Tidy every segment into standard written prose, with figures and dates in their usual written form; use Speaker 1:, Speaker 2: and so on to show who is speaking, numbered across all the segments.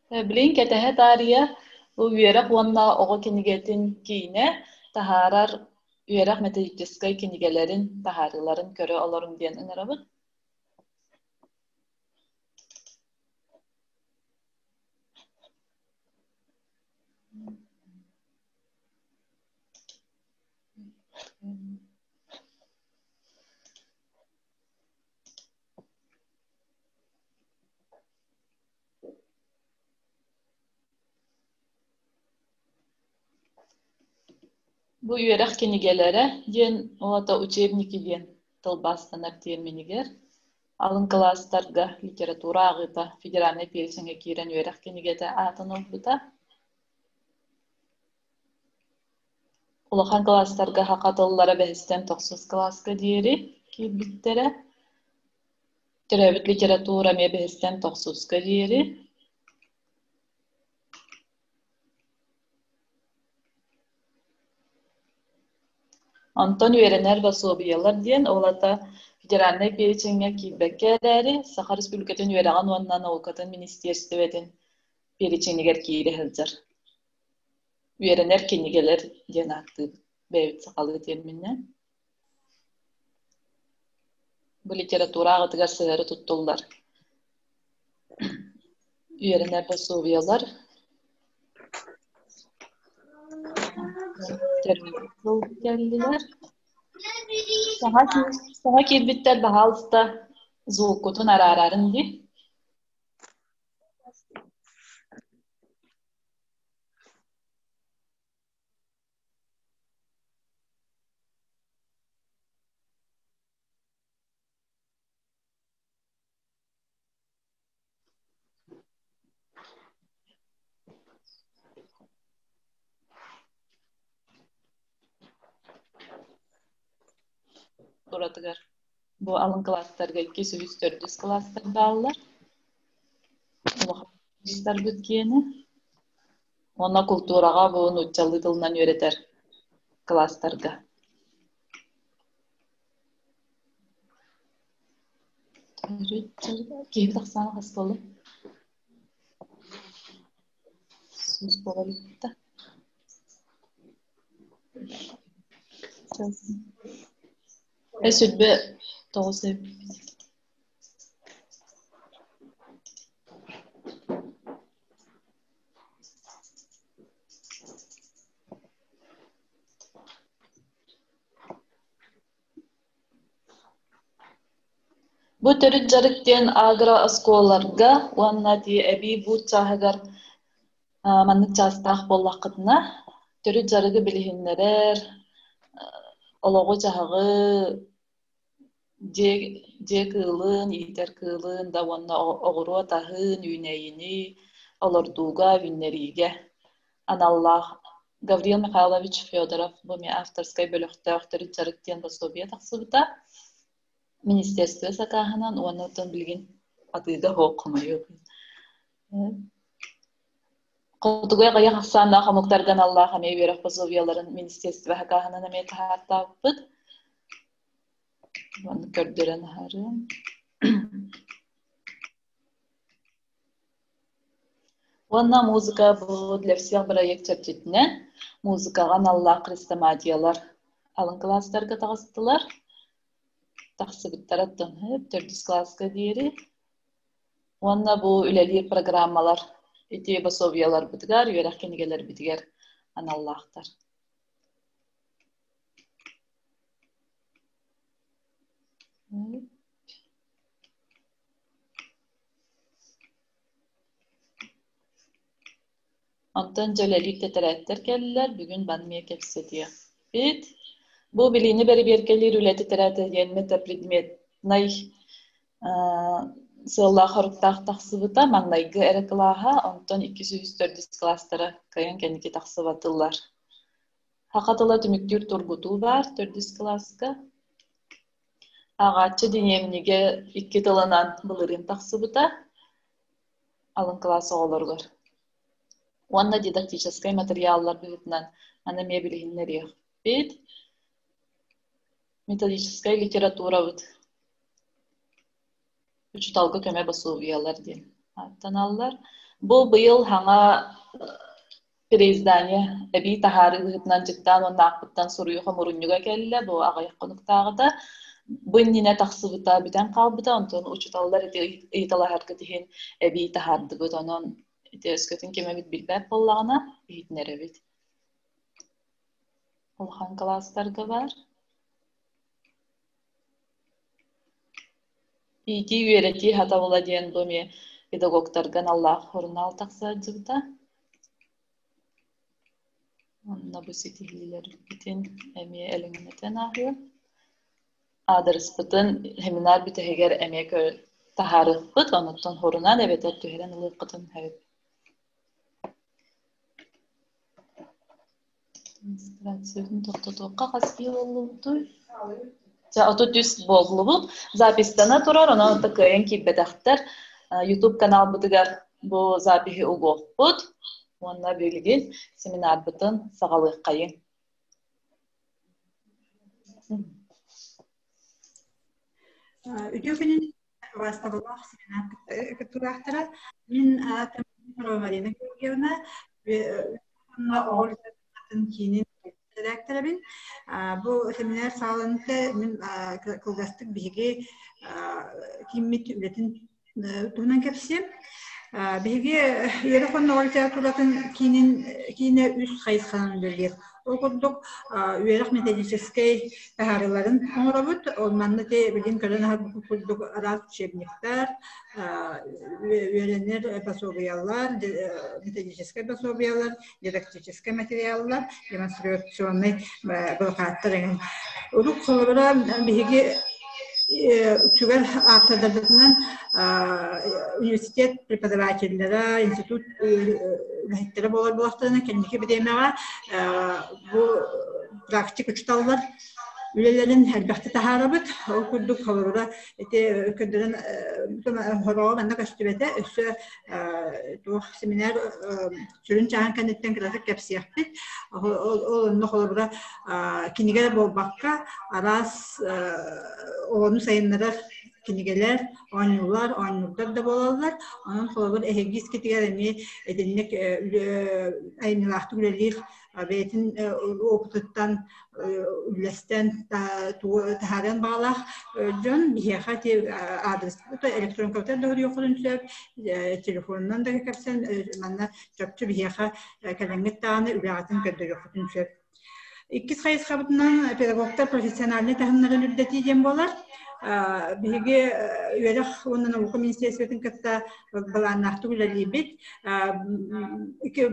Speaker 1: Билигин кэтэһэ таарыйа бу үөрэх уонна оҕо кинигэтин киинэ таһаарар үөрэх методическай кинигэлэрин таһаарыыларын көрө олоруҥ диэн ыҥырабыт. Бу үөрэх кинигэлэрэ диэн уота учебники диэн тылбаастанар тиэрминигэр алын кылаастарга литература ааҕыыта федеральнай перечеҥҥэ киирэн үөрэх кинигэтэ аатын ылбыта. Улахан кылаастарга саха тыллара бэһистэн тохсус кылааска диэри киирбиттэрэ. Төрөөбүт литература эмиэ бэһистэн тохсуска диэри. Онтон үөрэнэр босуобуйалар диэн ол аата федеральнай перечеҥҥэ киирбэккэ эрээри, Саха Республикатын үөрэҕин уонна наукатын министиэристибэтин переченигэр киирэ сылдьар. Үөрэнэр кинигэлэр диэн ааттыыбыт бэйэбит сахалыы тиэрмининэн. Бу литература аҕытыгар сыһыары туттуллар. Үөрэнэр пособиелар кэллилэр. Саҥа киирбиттэр баһаалыста звуккутун араарарын дии. Туратыгар бу алын кылаастарга иккис, үһүс, төрдүс кылаастар бааллар. Улахан киэнэ. Уонна култуураҕа бу нууччалыы тылынан үөрэтэр кылаастарга. Киһи тахсаана хас буолла? Сүүс буола иликтэ. Сүрбэ тоҕус эбит. Бу төрүт дьарык диэн агро-оскуолаларга уонна эбии буут чааһыгар маннык чаастаах буоллаххытына, төрүт дьарыгы билиһиннэрэр, олоҕу-дьаһаҕы, дьиэ, дьиэ кыылын, иитэр кыылын да уонна оҕуруот аһын, үүнээйини олордууга, үүннэриигэ аналлаах Гаврил Михайлович Федоров бу эмиэ авторскай бөлөхтөөх төрүт дьарык диэн пособие тахсыбыта. Министерство сакааһынан уонна оттон билигин атыыга суох хомойуох. Хотугу аҕыйах ахсааннаах омуктарга аналлаах эмиэ үөрэх пособиеларын министерство сакааһынан эмиэ таһаартаабыппыт. Уонна көрдөрөн аһарыам. Уонна музыка бу для всех бырайыак чэрчитинэн музыкаҕа аналлаах хрестоматиялар алын кылаастарга таҕыстылар. Тахсыбыттара төрдүс кылааска диэри. Уонна бу үлэлиир программалар ити пособиеларбытыгар, үөрэх кинигэлэрбитигэр аналлаахтар. Онтон дьэ үлэлиир тэтэрээттэр кэллилэр, бүгүн баны эмиэ кэпсэтиэхпит. Бу билиини бэрэбиэркэлиир үлэ тэтэрээтэ диэн метапредметнай сыаллаах-соруктаах тахсыбыта маҥнайгы эрэ кылааһа, онтон иккис, үһүс, төрдүс кылаастара кыайан кэнники тахсыбатылар. Саха тыла түмүктүүр тургутуу баар төрдүс кылааска. Ааҕааччы диниэмнигэ икки тылынан былырыын тахсыбыта алын кылаас оҕолоругар. Уонна дидактическай матырыйааллар быһыытынан аны эмиэ билиһиннэриэхпит. Методическай литературабыт учууталга көмө босуобуйалар диэн ааттаналлар. Бу быйыл хаҥа переиздание эбии таһаарыы быһыытынан дьыктаан уонна аахпыттан суруйуу хомурунньуга кэллэ. Бу аҕыйах хонуктааҕыта. Бу иннинэ тахсыбыта бүтэн хаалбыта, онтон учууталлар ити ыйыталаһаргыт иһин эбии таһаардыбыт. Онон ити өскөтүн ким эбит билбэт буоллаҕына, иһитинэрэбит. Улахан кылаастарга баар. Иитии-үөрэтии сатабыла диэн бу эмиэ педагогтарга аналлаах сурунаал тахса сылдьыбыта. Онно бу ситиһиилэрбитин эмиэ элэҥнэтэн ааһыам. Аадырыспытын семинар бүтэһигэр эмиэ таһаарыахпыт, онуттан сурунан эбэтэр түһэрэн ылыаххытын сөп. Демонстрациятын тохтотуохха хас киһи буоллубутуй? Дьэ, 33 буоллубут. Записьтана турар, онон кыайан киирбэтэхтэр. YouTube каналбытыгар бу запиһи угуохпут уонна билигин семинарбытын саҕалыаххайыҥ.
Speaker 2: Үтүө күнүн убаастабыллаах семинар кыттыылаахтара. Мин аатым Марина Георгиевна, оҕо литературатын киинин эрэдээктэрэбин. Бу семинар сааланыта мин кылгастык биһиги кииммит үлэтин туһунан кэпсиэм. Биһиги үөрэх уонна оҕо литературатын киинин киинэ үс хайысханан үлэлиир. Ол курдук үөрэх методическэй таһаарыыларын оҥоробут. Ол манна те билин көрөн аһарбыт курдук араас учебниктар, үөрэнэр пособиялар, методическай пособиялар, дидактическай материаллар, демонстрационнай былакааттар эҥин. Урут холобура биһиги үксүгэр ааптардарбытынан университет преподавателлэрэ, институт үлэһиттэрэ буолар буоллахтарына, кэнники бириэмэҕэ бу практик учууталлар үлэлэрин элбэхтик таһаарабыт. Ол курдук холобура ити көрдөрөн хороҕо манна көстүбэтэ. Өссө туох семинар сүрүн чааһын кэнниттэн кыратык кэпсиэхпит. Ол онно холобура кинигэ эрэ буолбакка, араас оҕону сайыннарар кинигэлэр, оонньуулар, оонньуурдар да буолаллар. Онон холобур эһиги искитигэр эмиэ итинник айымньылаахтык үлэлиир бэйэтин опытыттан үллэстэн таһаарыан баҕалаах дьон биһиэхэ ити аадырыспыт электронкабытыгар да суруйуоххутун сөп, телефонунан да кэпсэн манна чопчу биһиэхэ кэлэҥҥит даҕаны үлэҕитин көрдөрүөххүтүн сөп. Иккис хайысхабытынан педагогтар профессиональнай таһымнарын үрдэтии диэн буолар. Биһиги үөрэх уонна наука министерствотын кытта былааннаахтык үлэлиибит.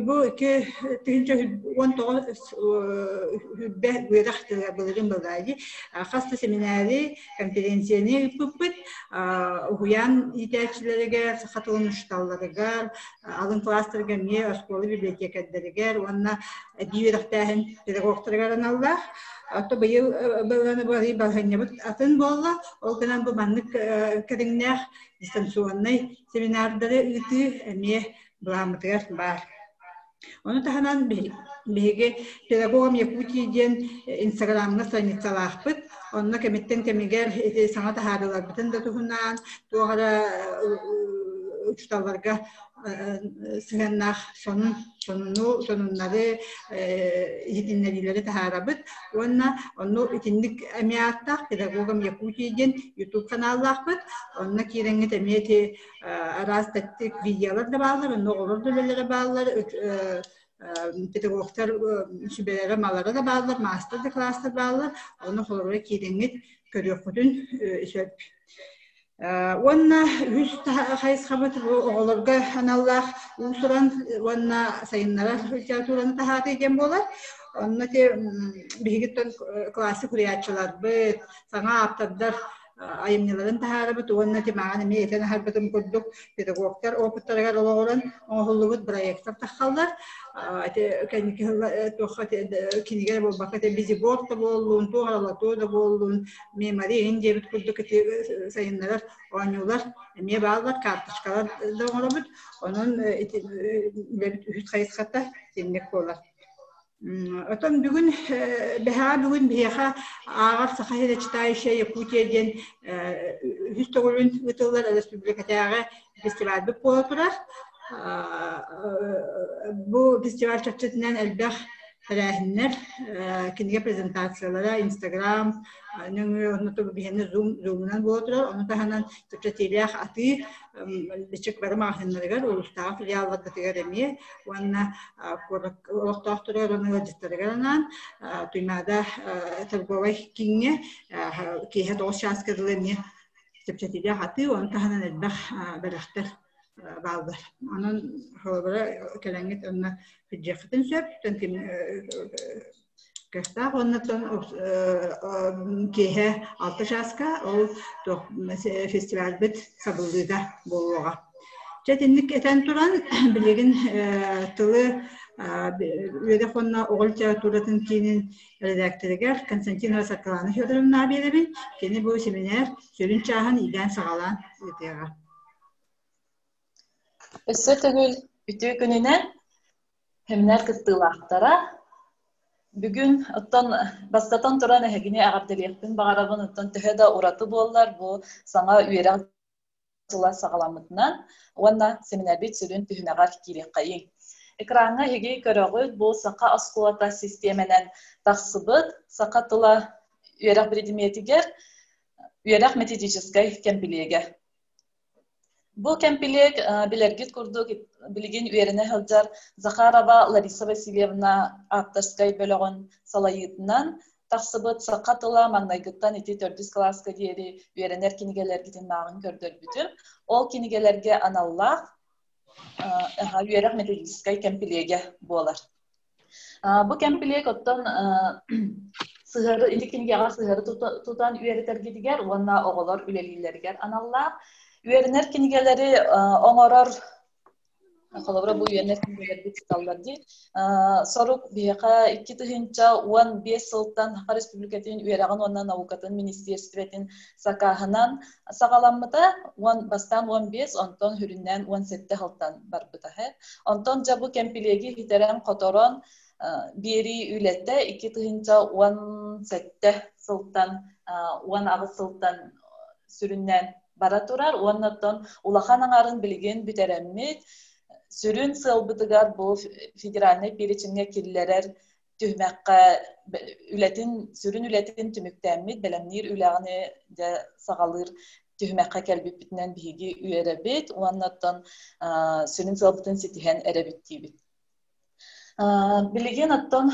Speaker 2: Бу 2019 үрбэ үөрэх былырыын былаайы хас да семинари, конференцияны ыыппыппыт. Уһуйаан иитээччилэригэр, саха тылын учууталларыгар, алын кылаастарга эмиэ оскуола библиотекардарыгар уонна эбии үөрэхтээһин педагогтарыгар аналлаах. Ото быйыл былырыын балаһыанньабыт атын буолла. Ол гынан бу маннык кэриҥнээх дистанционнай семинардары ыытыы эмиэ былааммытыгар баар. Ону таһынан биһиги Педагогам Якутии диэн инстаграмҥа страницалаахпыт. Онно кэмиттэн кэмигэр ити саҥа таһаарыыларбытын да туһунан туох эрэ учууталларга сыһыаннаах сонун сонуну сонуннары иһитиннэриилэри таһаарабыт уонна онно итинник эмиэ ааттаах Педагогам Якутии диэн YouTube каналлаахпыт. Онно киирэҥҥит эмиэ ити араас тэттик видеолар да бааллар, онно оҕолор да үлэлэрэ бааллар, педагогтар сүбэлэрэ малара да бааллар, маастар да класстар бааллар. Онно холобура киирэҥҥит көрүөххүтүн сөп. Уонна үһүс хайысхабыт бу оҕолорго аналлаах уус-уран уонна сайыннарар литератураны таһаатыы диэн буолар. Онно ити биһигиттэн классик суруйааччыларбыт, саҥа ааптардар айымньыларын таһаарабыт уонна тимаҕын эмиэ этэн аһарбытым курдук педагогтар опыттарыгар олоҕуран оҥоһуллубут проектар таххаллар. Ити кэнники туохха кинигэ буолбакка ити визиборд да буоллун, туох аралатуо да буоллун, мемори иһин диэбит курдук ити сайыннарар оонньуулар эмиэ бааллар, карточкалар да оҥоробут. Онон ити үлэбит үһүс хайысхата итинник буолар. Отон бүгүн бэһэҕэ бүгүн биһиэхэ ааҕар Саха сирэ читающая Якутия диэн үһүс төгүлүн ыытыллар республикатааҕы фестивальбыт буола турар. Бу фестиваль чахчытынан элбэх тэрээһиннэр, кинигэ презентациялара, Инстаграм нөҥүө онно биһиэнэ Zoom Zoom-унан буола турар. Ону таһынан чэпчэтиилээх атыы бичик бары маҕаһыыннарыгар, улуустааҕы филиалларбытыгар эмиэ уонна олохтоохторугар уонна ыалдьыттарыгар анаан Туймаада торговай кииҥҥэ киэһэ 9 чааска дылы эмиэ чэпчэтиилээх атыы, ону таһынан элбэх бэлэхтэр бааллар. Онон холобура кэлэҥҥит онно сылдьыаххытын сөп. Кыахтаах уоннаттан киэһэ 6 чааска ол фестивальбыт сабыллыыта буолуоҕа. Чэ итинник этэн туран билигин тылы үөрэх уонна оҕо литературатын киинин эрэдээктэригэр Константинова Саргылана Федоровнаҕа биэрэбин. Кини бу семинар сүрүн чааһын иилээн-саҕалаан ыытыаҕа.
Speaker 1: Өссө төгүл үтүө күнүнэн семинар кыттыылаахтара. Бүгүн оттон бастатан туран эһигини эҕэрдэлиэхпин баҕарабын. Оттон төһө да ураты буоллар, бу саҥа үөрэх дьыла саҕаламмытынан уонна семинарбыт сүрүн түһүмэҕэр киириэххэйиҥ. Экраҥҥа эһиги көрөҕүт, бу саха оскуолата систиэмэнэн тахсыбыт саха тыла үөрэх биридимиэтигэр үөрэх методическай кэмпилиэгэ. Бу кэмпилиэк билэргит курдук билигин үөрэнэ сылдьар Захарова Лариса Васильевна ааптарскай бөлөҕүн салайыытынан тахсыбыт саха тыла маҥнайгыттан ити төрдүс кылааска диэри үөрэнэр кинигэлэргитин мааҕын көрдөрбүтүм. Ол кинигэлэргэ аналлаах үөрэх методическай кэмпилиэгэ буолар. Бу кэмпилиэк оттон сыһыары ити кинигэҕэ сыһыары тутан үөрэтэргитигэр уонна оҕолор үлэлииллэригэр аналлаах. Үөрэнэр кинигэлэри оҥорор Холобура, бу үөрэнэр кинигэлэрбит сыталлар дии. Сорук биһиэхэ 2015 сылтан Саха Республикатын үөрэҕин уонна наукатын министиэристибэтин сакааһынан саҕаламмыта. Уон бастаан 15, онтон сүрүннээн 17 сылтан барбыта. Онтон дьэ бу кэмпилиэги ситэрэн-хоторон биэрии үлэтэ 2017 сылтан 18 сылтан сүрүннээн бара турар уонна оттон улахан аҥарын билигин бүтэрэммит сүрүн сыалбытыгар бу федеральнай перечеҥҥэ киллэрэр түһүмэххэ үлэтин сүрүн үлэтин түмүктээммит бэлэмниир үлэҕини дьэ саҕалыыр түһүмэххэ кэлбиппитинэн биһиги үөрэбит уонна оттон сүрүн сыалбытын ситиһэн эрэбит диибит. Билигин оттон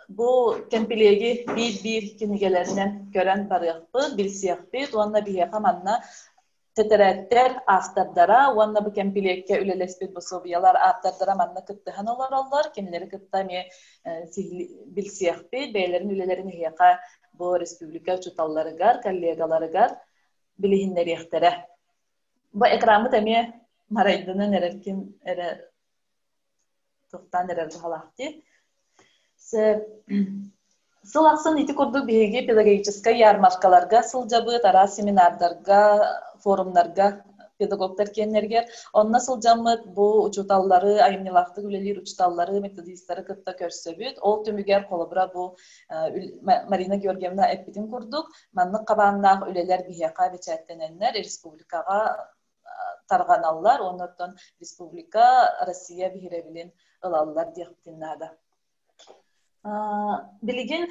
Speaker 1: бу кэмпилиэги биир-биир кинигэлэринэн көрөн барыахпыт, билсиэхпит уонна биһиэхэ манна тэтэрээттэр автордара уонна бу кэмпилиэккэ үлэлэспит босуобуйалар ааптардара манна кыттыһан олороллор. Кинилэри кытта эмиэ билсиэхпит, бэйэлэрин үлэлэрин эһиэхэ бу республика учууталларыгар, коллегаларыгар билиһиннэриэхтэрэ. Бу экраммыт эмиэ марайданан эрэр ким эрэ тохтоон эрэр баҕалаах дии. Сыл ахсын ити курдук биһиги педагогическай ярмаркаларга сылдьабыт, араас семинардарга, форумнарга педагогтар киэннэригэр. Онно сылдьаммыт бу учууталлары, айымньылаахтык үлэлиир учууталлары, методистары кытта көрсөбүт. Ол түмүгэр холобура бу Марина Георгиевна эппитин курдук, маннык хабааннаах үлэлэр биһиэхэ бэчээттэнэннэр республикаҕа тарҕаналлар уонна оттон республика Россия биһирэбилин ылаллар диэхпитин наада. Билигин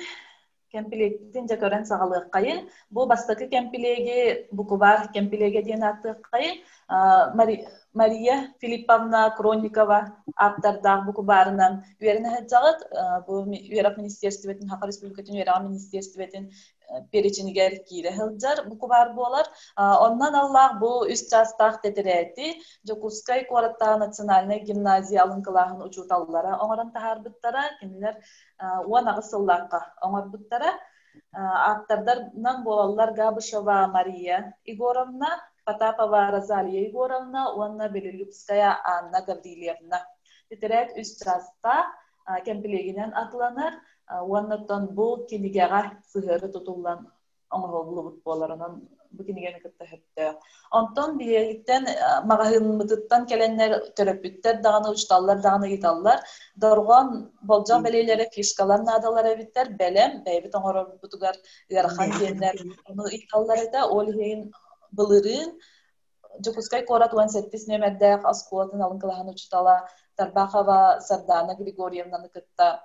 Speaker 1: кэмпилиэкпитин дьэ көрөн саҕалыаххайын. Бу бастакы кэмпилиэги букубаар кэмпилиэгэ диэн ааттыаххайын. Мария Филипповна Кронникова ааптардаах букубаарынан үөрэнэ сылдьаҕыт. Бу үөрэх министиэристибэтин, Саха Республикатын үөрэҕин министиэристибэтин перечинигэр киирэ сылдьар букубаар буолар. Онно аналлаах бу үс чаастаах тэтэрээти Дьокуускай куораттааҕы национальнай гимназия алын кылааһын учууталлара оҥорон таһаарбыттара. Кинилэр 18 сыллаахха оҥорбуттара. Ааптардарынан буолаллар Габышева Мария Егоровна, Потапова Розалия Егоровна уонна Белолюбская Анна Гаврильевна. Тэтэрээт үс чаастаах кэмпилиэгинэн атыланар уонна оттон бу кинигэҕэ сыһыары тутуллан оҥоһуллубут буолар онон бу кинигэни кытта сөптөөх. Онтон биһиэхиттэн маҕаһыыммытыттан кэлэннэр төрөппүттэр даҕаны, учууталлар даҕаны ыйыталлар. Дорҕоон болдьох бэлиэлэрэ фишкалар наадалар эбиттэр, бэлэм, бэйэбит оҥорорбутугар ыарахан диэннэр ону ыйыталлар этэ. Ол иһин былырыын Дьокуускай куорат 17 нүөмэрдээх оскуолатын алын кылааһын учуутала Тарбахова Сардаана Григорьевнаны кытта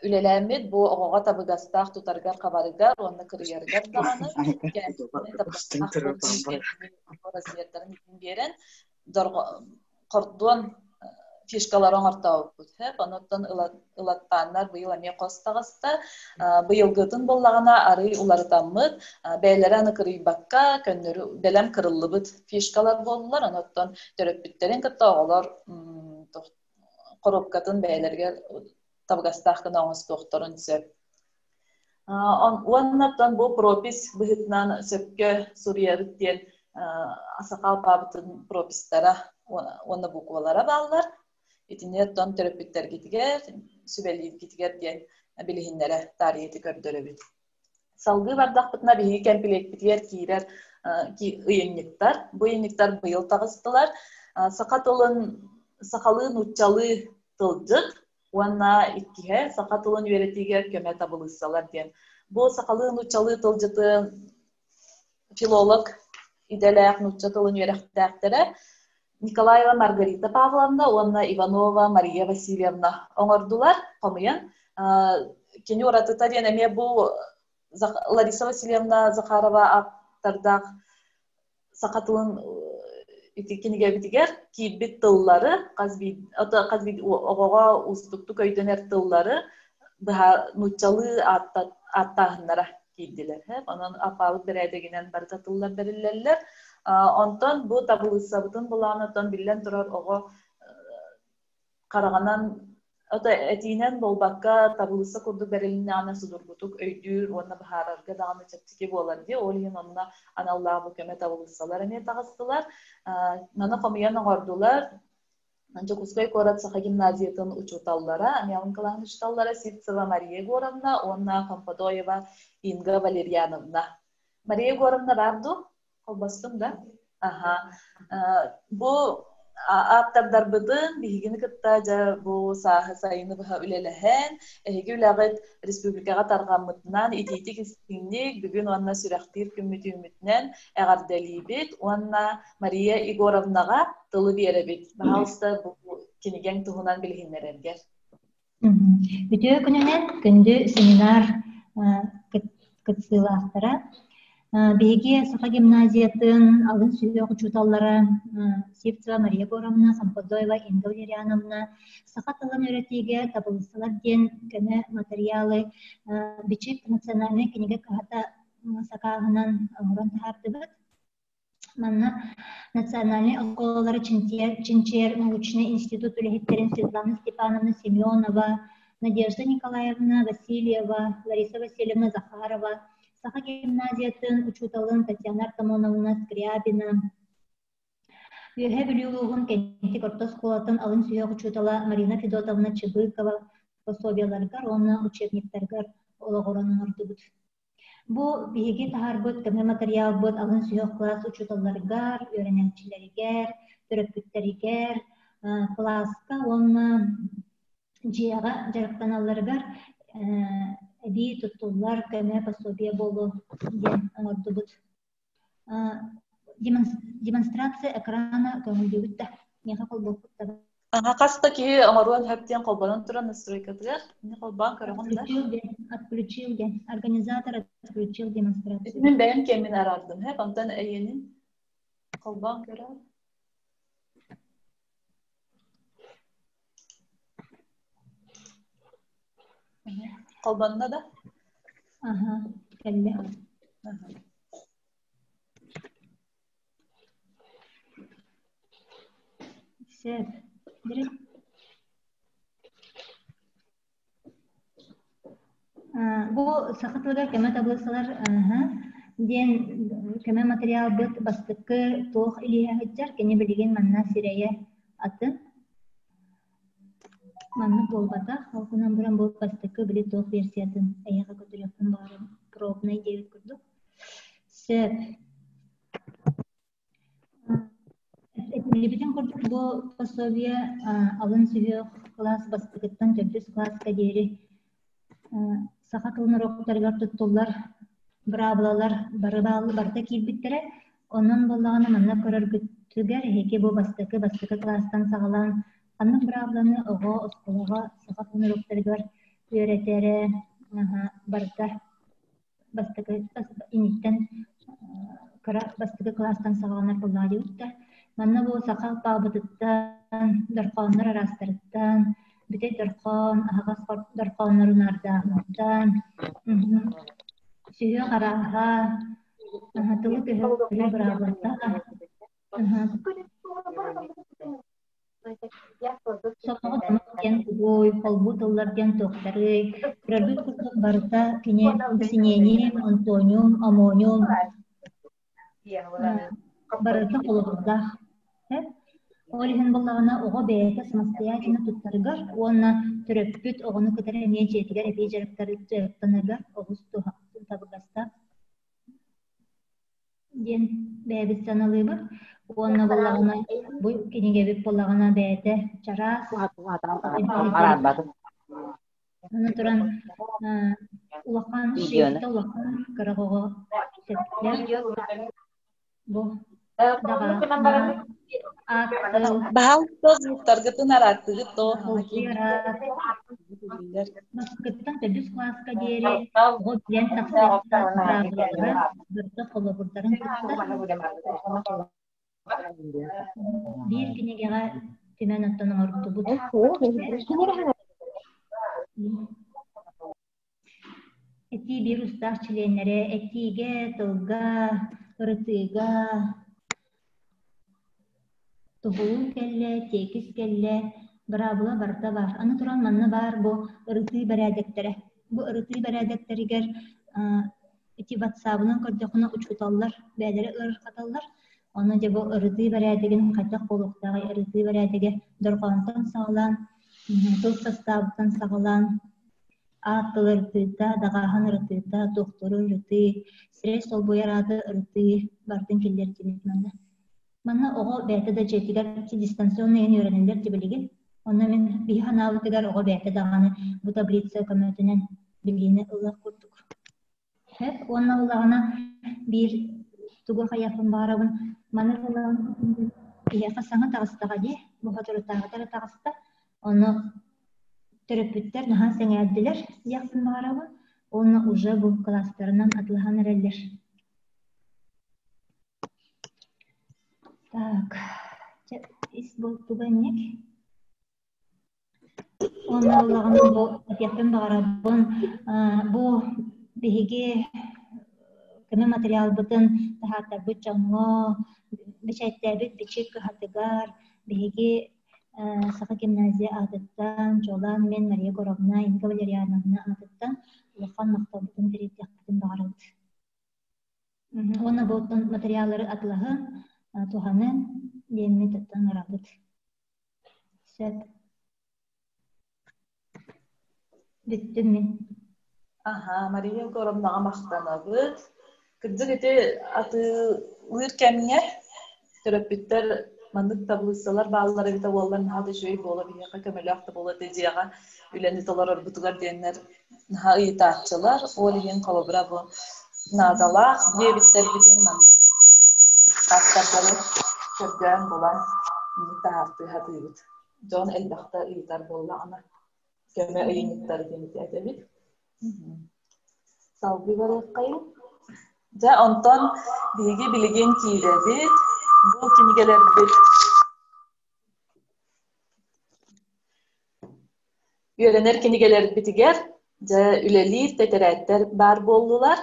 Speaker 1: үлэлээммит бу оҕоҕо табыгастаах тутарыгар-хабарыгар уонна кырыйарыгар даҕаны размердарын биэрэн хордуон фишкалары оҥортообуппут. Онуттан ылаттааннар быйыл эмиэ хос таҕыста. Быйылгытын буоллаҕына арый уларытаммыт, бэйэлэрэ аны кырыйбакка, көннөрү бэлэм кырыллыбыт фишкалар буоллулар. Онуттан төрөппүттэрин кытта оҕолор коробкатын бэйэлэригэр табыгастаах гына оҥостуохтарын сөп. Уоннаттан бу пропись быһыытынан сөпкө суруйабыт диэн саха алпаабытын пропистара уонна буквалара бааллар. Итини оттон төрөппүттэргитигэр, сүбэлииргитигэр диэн билиһиннэрэ таарыйыты көрдөрөбүт. Салгыы бардахпытына биһиги кэмпилиэкпитигэр киирэр ыйынньыктар. Бу ыйынньыктар быйыл таҕыстылар. Саха тылын сахалыы нууччалыы тылдьыт уонна иккиһэ саха тылын үөрэтиигэ көмө табылыыссалар диэн. Бу сахалыы нууччалыы тылдьыты филолог идэлээх нуучча тылын үөрэхтээхтэрэ Николаева Маргарита Павловна уонна Иванова Мария Васильевна оҥордулар, хомуйан. Кини уратыта диэн эмиэ бу Лариса Васильевна Захарова ааптардаах саха тылын ити кинигэбитигэр киирбит тыллары хас биир оҕоҕо уустуктук өйдөнөр тыллары быһа нууччалыы ааттааһыннара киирдилэр. Онон алпаабыт бэрээдэгинэн барыта тыллар бэриллэллэр. Онтон бу табылыыссабытын былаанаттан биллэн турар оҕо хараҕынан этиинэн буолбакка табылыысса курдук бэрилиннэҕинэ судургутук өйдүүр уонна быһаарарга даҕаны чэпчэки буолар дии. Ол иһин онно аналлаах бу көмө табылыыссалар эмиэ таҕыстылар. Маны хомуйан оҥордулар. Дьокуускай куорат Саха гимназиятын учууталлара, Амелан кылааһын учууталлара Сивцева Мария Егоровна уонна Хомподоева Инга Валерьяновна. Мария Егоровна баар дуу? Холбостум да? Аха. Бу ааптардарбытын биһигини кытта дьэ бу сааһы сайыны быһа үлэлэһэн, эһиги үлэҕит республикаҕа тарҕаммытынан итиитик истиҥник бүгүн уонна сүрэхтиир күммүт үүммүтүнэн эҕэрдэлиибит уонна Мария Егоровнаҕа тылы биэрэбит. Баһаалыста бу кинигэҥ туһунан билиһиннэрэргэр.
Speaker 3: Үтүө күнүнэн күндү семинар кыттыылаахтара. Биһиги Саха гимназиятын алын сүһүөх учууталлара Сивцева Мария Егоровна, Самподоева Инга Валерьяновна саха тылын үөрэтиигэ табылыссалар диэн көмө матырыйаалы Бичик национальнай кинигэ кыһата сакааһынан оҥорон таһаардыбыт. Манна национальнай оскуолалары чинчийэр научнай институт үлэһиттэрин Светлана Степановна Семенова, Надежда Николаевна Васильева, Лариса Васильевна Захарова, Саха гимназиятын учууталын Татьяна Артамоновна Скрябина, Үөһээ Бүлүү улууһун Кэнтик орто оскуолатын алын сүһүөх учуутала Марина Федотовна Чыбыкова пособиеларыгар уонна учебниктарыгар олоҕуран оҥордубут. Бу биһиги таһаарбыт көмө матырыйаалбыт алын сүһүөх кылаас учууталларыгар, үөрэнээччилэригэр, төрөппүттэригэр, кылааска уонна дьиэҕэ дьарыктаналларыгар эбии туттуллар көмө пособие буолуо диэн оҥордубут. Демонстрация экрана көҥүллүүбүт да, миэхэ холбуохпут да.
Speaker 1: Аха, хас да киһи оҥоруон сөп диэн холбонон туран настройкатыгар. Мин холбоон көрөҕүн да.
Speaker 3: Отключил диэн. Организатор отключил демонстрацию.
Speaker 1: Мин бэйэм кэммин араардым, һэп, онтон эйиэнин холбоон көрөөр. Холбонно да?
Speaker 3: Аха, кэллэ. Сөп. Бу саха тылыгар көмө табылсалар диэн көмө материалбыт бастакы туох илииһэ сылдьар, кини билигин манна сирэйэ атын. Маннык буолбатах, ол гынан баран бу бастакы били туох версиятын эйиэхэ көтүрүөхпүн баҕарабын, пробнай диэбит курдук. Сөп. Этиллибитин курдук бу пособие алын сүһүөх кылаас бастакыттан төрдүс кылааска диэри саха тылын уруоктарыгар туттуллар быраабылалар бары барыта киирбиттэрэ. Онон буоллаҕына манна көрөргүт Түгэр эһиги бу бастакы бастакы кылаастан саҕалаан ханнык быраабыланы оҕо оскуолаҕа саха тылын уруоктарыгар үөрэтэрэ барыта бастакы инниттэн кыра бастакы кылаастан саҕаланар буоллаҕа диэбит да манна бу саха алпаабытыттан дорхооннор араастарыттан бүтэй дорхоон аһаҕас дорхооннору наардааһыныттан сүһүөх арааһа тылы көһөрүү быраабылата Сороҕо тымах диэн тугуй, холбуу тыллар диэн туохтарый, көрөрбүт курдук барыта кини синиэньим, антониум, амониум барыта холобурдаах. Ол иһин буоллаҕына оҕо бэйэтэ самостоятельно туттарыгар уонна төрөппүт оҕону кытары эмиэ дьиэтигэр эбии дьарыктанарыгар олус табыгастаах диэн бэйэбит сыаналыыбыт. Уонна буоллаҕына бу кинигэбит буоллаҕына бэйэтэ чараас. Аны туран улахан шрифтэ улахан кыра оҕо сөптөөх. Бу
Speaker 1: Баһаалыста звуктаргытын арааттыгыт то
Speaker 3: Бастакыттан төрдүс кылааска диэри оҕо билэн тахсыахтаах быраабылалара барыта холобурдарын кытта биир кинигэҕэ түмэн оттон оҥордубут. Этии биир устаах чилиэннэрэ этиигэ, тылга, ырытыыга туһулуу кэллэ, тиэкис кэллэ, быраабыла барыта баар. Аны туран манна баар бу ырытыы бэрээдэктэрэ. Бу ырытыы бэрээдэктэригэр ити ватсабынан көрдөххүнэ учууталлар бэйэлэрэ ыарырҕаталлар. Ону дьэ бу ырытыы бэрээдэгин хайдах буолуохтааҕый ырытыы бэрээдэгэ дорҕоонтон саҕалаан, тыл састаабыттан саҕалаан Аат тыл ырытыыта, даҕааһын ырытыыта, туохтууру ырытыы, сирэй солбуйар ааты ырытыы барытын киллэрдибит манна. Манна оҕо бэйэтэ да дьиэтигэр дистанционно иһин үөрэнэллэр дии билигин. Онно мин биһи санаабытыгар оҕо бэйэтэ даҕаны бу таблица көмөтүнэн билиини ылыах курдук. Сөп уонна ыллаҕына биир тугу хайыахпын баҕарабын маны ылан киһиэхэ саҥа таҕыстаҕа дии бу соторутааҕыта эрэ таҕыста ону төрөппүттэр наһаа сэҥээрдилэр диэхпин баҕарабын уонна уже бу кылаастарынан атылаһан эрэллэр так чэ ис буолтуга инник Уонна буоллаҕына бу этиэхпин баҕарабын, бу биһиги көмө материалбытын таһаартарбыт дьоҥҥо, бэчээттээбит Бичик кыһатыгар биһиги Саха гимназия аатыттан, чуолаан мин Мария Егоровна, Инга Валерьяновна аатыттан улахан махталбытын тириэрдиэхпитин баҕарабыт. Уонна бу материаллары атылаһын, туһанын диэммит оттон ыҥырабыт. Сөп. Бүттүм мин.
Speaker 1: Аһа, Мария Егоровнаҕа махтанабыт. Кырдьык ити атыылыыр кэмҥэ төрөппүттэр маннык таблицалар бааллар эбитэ буоллар наһаа да үчүгэй буола биһиэхэ көмөлөөх да буолуо этэ дьиэҕэ үлэни толорорбутугар диэннэр наһаа ыйытааччылар. Ол иһин холобура бу наадалаах диэбиттэрбитин маннык автордары көрдөөн булан таһаартыы сатыыбыт. Дьон элбэхтэ ыйытар буоллаҕына көмө ыйынньыктары диэн этэбит. Салгыы барыаххайын. Дьэ, онтон биһиги билигин киирэбит. Бу кинигэлэрбит Үөрэнэр кинигэлэрбитигэр дьэ үлэлиир тэтэрээттэр баар буоллулар.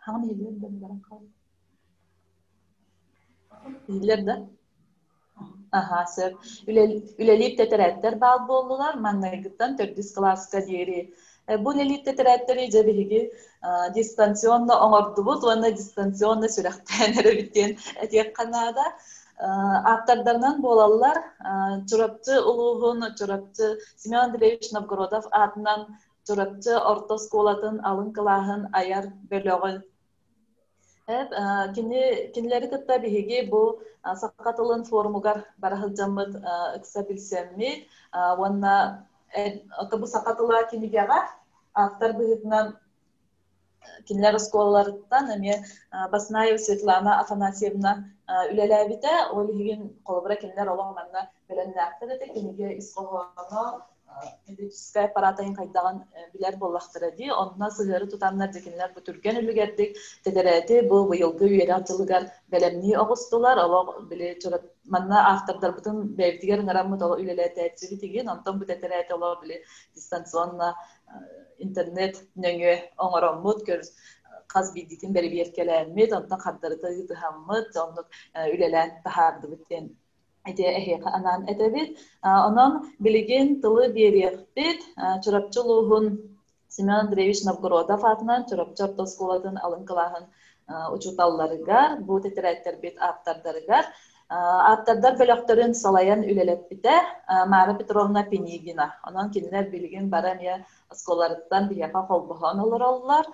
Speaker 1: Хаҥан иһиллэр да баран хаалла. Иһиллэр да? Аһаа, сөп. Үлэлиир тэтэрээттэр баар буоллулар. Маҥнайгыттан төрдүс кылааска диэри. Бу үлэлиир тэтэрээттэри дьэ биһиги дистанционно оҥордубут уонна дистанционно сүрэхтээн эрэбит диэн этиэххэ наада. Ааптардарынан буолаллар Чурапчы улууһун Чурапчы Семен Андреевич Новгородов аатынан Чурапчы орто оскуолатын алын кылааһын айар бөлөҕүн кини кинилэри кытта биһиги бу саха тылын форумугар бара сылдьаммыт ыкса билсэммит уонна бу саха тыла кинигэҕэ автор быһыытынан Кинилэр оскуолаларыттан эмиэ Баснаева Светлана Афанасьевна үлэлээбитэ. Ол иһин холобура кинилэр олох манна бэлэмнээхтэр этэ. Кинигэ ис хоһооно методическай аппараатын хайдаҕын билэр буоллахтара дии. Онно сыһыары тутаннар дьэ кинилэр бу түргэн үлүгэрдик тэтэрээти бу быйылгы үөрэх дьылыгар бэлэмнии оҕустулар. Олох били манна автордарбытын бэйэбитигэр ыҥыраммыт олох үлэлэтээччибит игин. Онтон бу тэтэрээти олох били дистанционно интернет нөҥүө оҥороммут, хас биирдиитин бэрэбиэркэлээммит, онтон хардарыта ыытыһаммыт, оннук үлэлээн таһаардыбыт диэн ити эһиэхэ анаан этэбит. Онон билигин тылы биэриэхпит Чурапчы улууһун Семен Андреевич Новгородов аатынан Чурапчы орто оскуолатын алын кылааһын учууталларыгар, бу тэтэрээттэрбит ааптардарыгар Ааптардар бөлөхтөрүн салайан үлэлэппитэ Мара Петровна Пинигина. Онон кинилэр билигин бары эмиэ оскуолаларыттан биһиэхэ холбоһон олороллор.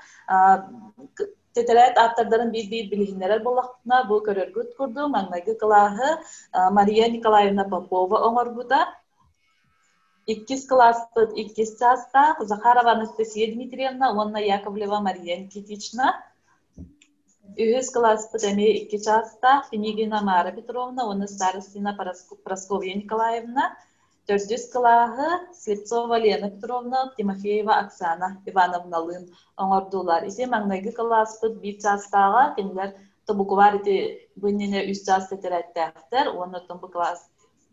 Speaker 1: Тэтэрээт ааптардарын биир-биир билиһиннэрэр буоллахпытына, бу көрөргүт курдук, маҥнайгы кылааһы Мария Николаевна Попова оҥорбута. Иккис кылааспыт иккис чаастаах Захарова Анастасия Дмитриевна уонна Яковлева Мария Никитична. Үһүс кылааспыт эмиэ икки чаастаах Пинигина Мара Петровна уонна Старостина Прасковья Николаевна. Төрдүс кылааһы Слепцова Лена Петровна, Тимофеева Оксана Ивановналыын оҥордулар. Ити маҥнайгы кылааспыт биир чаастааҕа, кинилэр тобукубар ити бу иннинэ үс чаас тэтэрээттээхтэр уонна оттон бу кылаас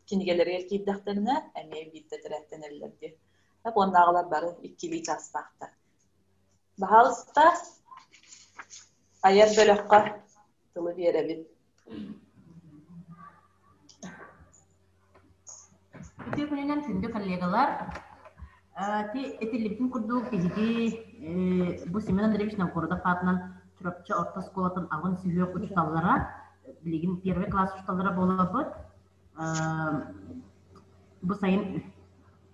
Speaker 1: кинигэлэригэр киирдэхтэринэ эмиэ биир тэтэрээттэнэллэр дии. Уоннааҕылар бары иккилии чаастаахтар. Баһаалыста, айар бөлөххө тылы биэрэбит.
Speaker 4: Үтүө күнүнэн күндү коллегалар! Ти этиллибитин курдук биһиги бу Семен Андреевич Новгородов аатынан Чурапчы орто оскуолатын алын сүһүөх учууталлара, билигин первый класс учууталлара буолабыт. Бу сайын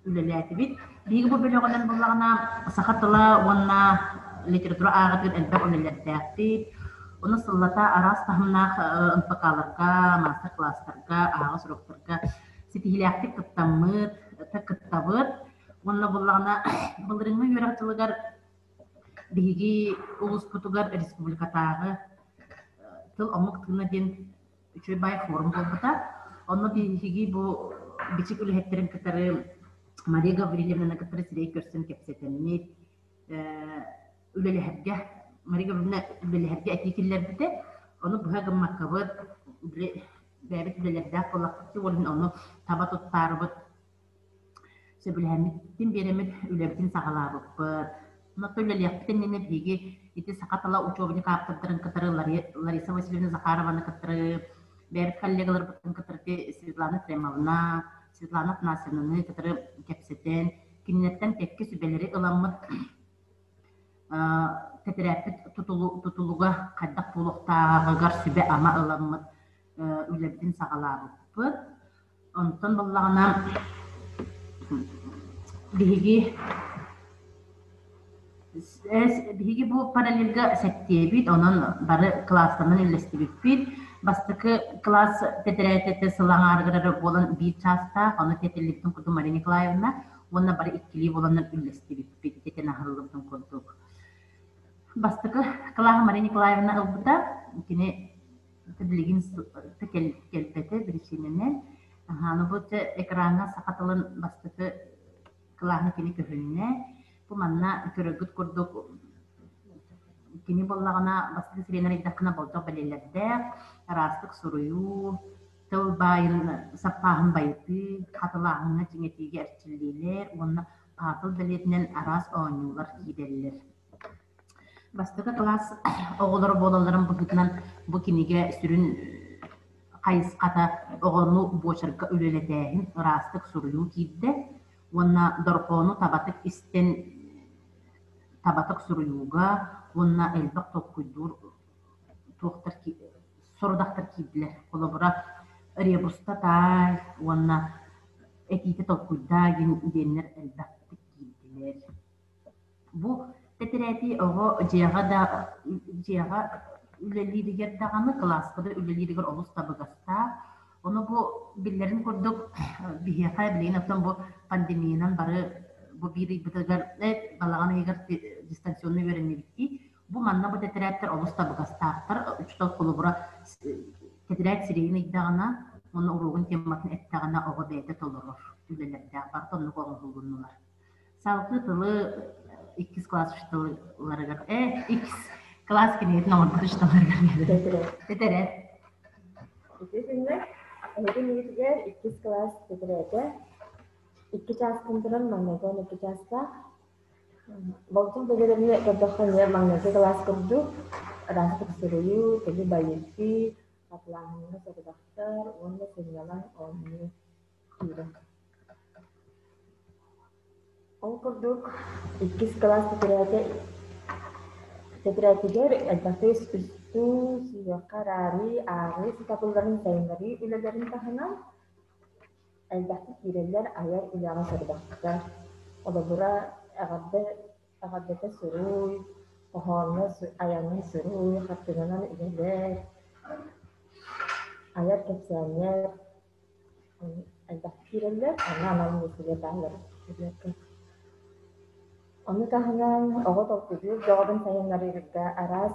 Speaker 4: үлэлээтибит. Биһиги бу бөлөҕүнэн буоллаҕына саха тыла уонна литература ааҕытыгар элбэх үлэлэрдээхпит. Ону сыллата араас таһымнаах НПК-ларга, маастар-кылаастарга, аһаҕас уруоктарга ситиһиилээхтик кыттаммыт, кыттабыт. Уонна буоллаҕына былырыыҥҥы үөрэх дьылыгар биһиги улууспутугар республикатааҕы тыл омук тыына диэн үчүгэй баай форум буолбута. Онно биһиги бу бичик үлэһиттэрин кытары Мария Гаврильевнаны кытары сирэй көрсөн кэпсэтэммит, үлэлэһэргэ Мария Гаврильевна үлэлэһэргэ этии киллэрбитэ. Ону быһа гыммаккабыт, били бэйэбит үлэлэрдээх буоллахпыт уонна ону таба туттаарыбыт Сөбүлэһэммитин биэрэммит үлэбитин саҕалаабыппыт. Онон үлэлиэхпит иннинэ биһиги ити саха тыла учебник ааптардарын кытары Лариса Васильевна Захарованы кытары, бэйэбит коллегаларбытын кытары Светлана Ефремовна, Светлана Афанасьевнаны кытары кэпсэтэн, кинилэртэн кэккэ сүбэлэри ыламмыт тэтэрээппит тутулуга хайдах буолуохтааҕыгар сүбэ-ама ыламмыт үлэбитин саҕалаабыппыт. Онтон буоллаҕына биһиги биһиги бу параллельга сэттиэбит, онон бары кылаастарынан үллэстибиппит. Бастакы кылаас тэтэрээтэтэ сыл аҥаарыгар эрэ буолан биир чаастаах, ону тэтиллибитин курдук Мария Николаевна уонна бары иккилии буоланнар үллэстибиппит, ититэн аһарыллыбытын курдук. Бастакы кылааһы Мария Николаевна ылбыта, кини билигин кэлбэтэ биричиинэнэн. Аны бу экраҥҥа саха тылын бастакы кылааһын кини көһүннэ. Бу манна көрөргүт курдук кини буоллаҕына бастакы сирэйинэн ыйдаххына болдьох бэлиэлэрдээх, араастык суруйуу, тыл баайын саппааһын байытыы, хатылааһыҥҥа чиҥэтиигэ эрчиллиилэр уонна пазл бэлиэтинэн араас оонньуулар киирэллэр. Бастакы кылаас оҕолоро буолалларын быһыытынан бу кинигэ сүрүн хайысхата оҕону буочарга үлэлэтээһин, ыраастык суруйуу киирдэ уонна дорҕоону табатык истэн табатык суруйууга уонна элбэх толкуйдуур туохтар сорудахтар киирдилэр. Холобура, ребуста таай уонна этиитэ толкуйдаа диэннэр элбэхтик киирдилэр. Бу тэтэрээти оҕо дьиэҕэ да дьиэҕэ үлэлииригэр даҕаны, кылааска да үлэлииригэр олус табыгастаах. Ону бу биллэрин курдук биһиэхэ билигин оттон бу пандемиянан бары бу биир ыйбытыгар балаҕан ыйыгар дистанционно үөрэннибит дии. Бу манна бу тэтэрээттэр олус табыгастаахтар. Учуутал холобура тэтэрээт сирэйин ыйдаҕына уонна уруогун тематын эттэҕинэ оҕо бэйэтэ толорор үлэлэрдээх барыта оннук оҥоһулуннулар. Салгыы тылы иккис класс учууталларыгар иккис класс кинигэтин оҥорбут учууталларыгар биэрэр. Тэтэрээт.
Speaker 5: Ити күннэр эһиги миигитигэр иккис класс тэтэрээтэ икки чаастан туран маҥнайгы 12 чаастаах Болдьох бэлиэлэрин көрдөххө эмиэ маҥнайгы кылаас курдук ыраастык суруйуу, тылы байытыы, хатылааһыҥҥа сорудахтар уонна сынньалаҥ оонньуу киирэр. Ол курдук иккис кылаас тэтэрээтэ тэтэрээтигэр элбэхтик үстүү сүһүөххэ араарыы, ааҕыы сатабылларын сайыннарыы үлэлэрин таһынан элбэхтик киирэллэр айар үлэҕэ сорудахтар. Холобура, эҕэрдэ эҕэрдэтэ суруй, хоһооҥҥо айаҥҥын суруй, хартыынанан үлэлэр, айар кэпсээннэр элбэхтик киирэллэр, онно анал миэстэлэр бааллар. Ону таһынан оҕо толкуйдуур дьоҕурун сайыннарыыга араас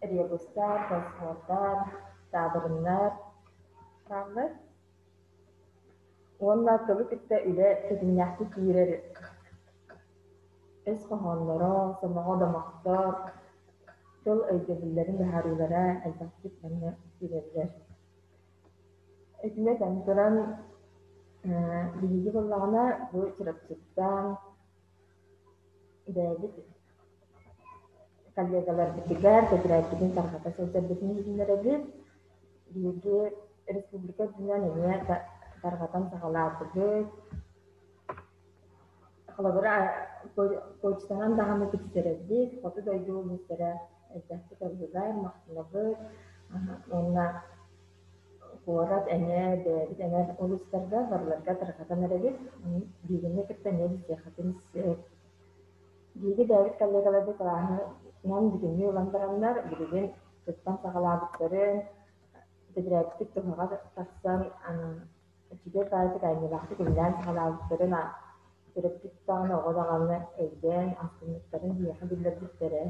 Speaker 5: ребустар, кроссвордар, таабырыннар бааллар. Уонна тылы кытта үлэ тэтимнээхтик киирэр өс хоһоонноро, сомоҕо домохтор, тыл өйдөбүллэрин быһаарыылара элбэхтик манна киирэллэр. Итиннэ этэн туран, биһиги буоллаҕына бу Чурапчыттан бэйэбит коллегаларбытыгар тэтэрээппитин тарҕата сылдьарбытын иһитиннэрэбит. Биһиги республика үрдүнэн эмиэ тарҕатан саҕалаатыбыт. Холобура, почтанан даҕаны тиксэрэрбит, хоту дойду улуустара элбэхтик ыллылар, махтанабыт. Уонна куорат эҥээр, бэйэбит эҥээр улуустарга барыларга тарҕатан эрэбит. Биһигини кытта эмиэ билсиэххитин сөп. Биһиги бэйэбит коллегаларбыт кылааһынан бүтүннүү ылан бараннар, билигин туттан саҕалаабыттарын, тэтэрээттик туһаҕа тахсан, үчүгэй баайытык айымньылаахтык үлэлээн саҕалаабыттарын төрөппүт даҕаны, оҕо даҕаны өйдөөн, астыммыттарын биһиэхэ биллэрбиттэрэ.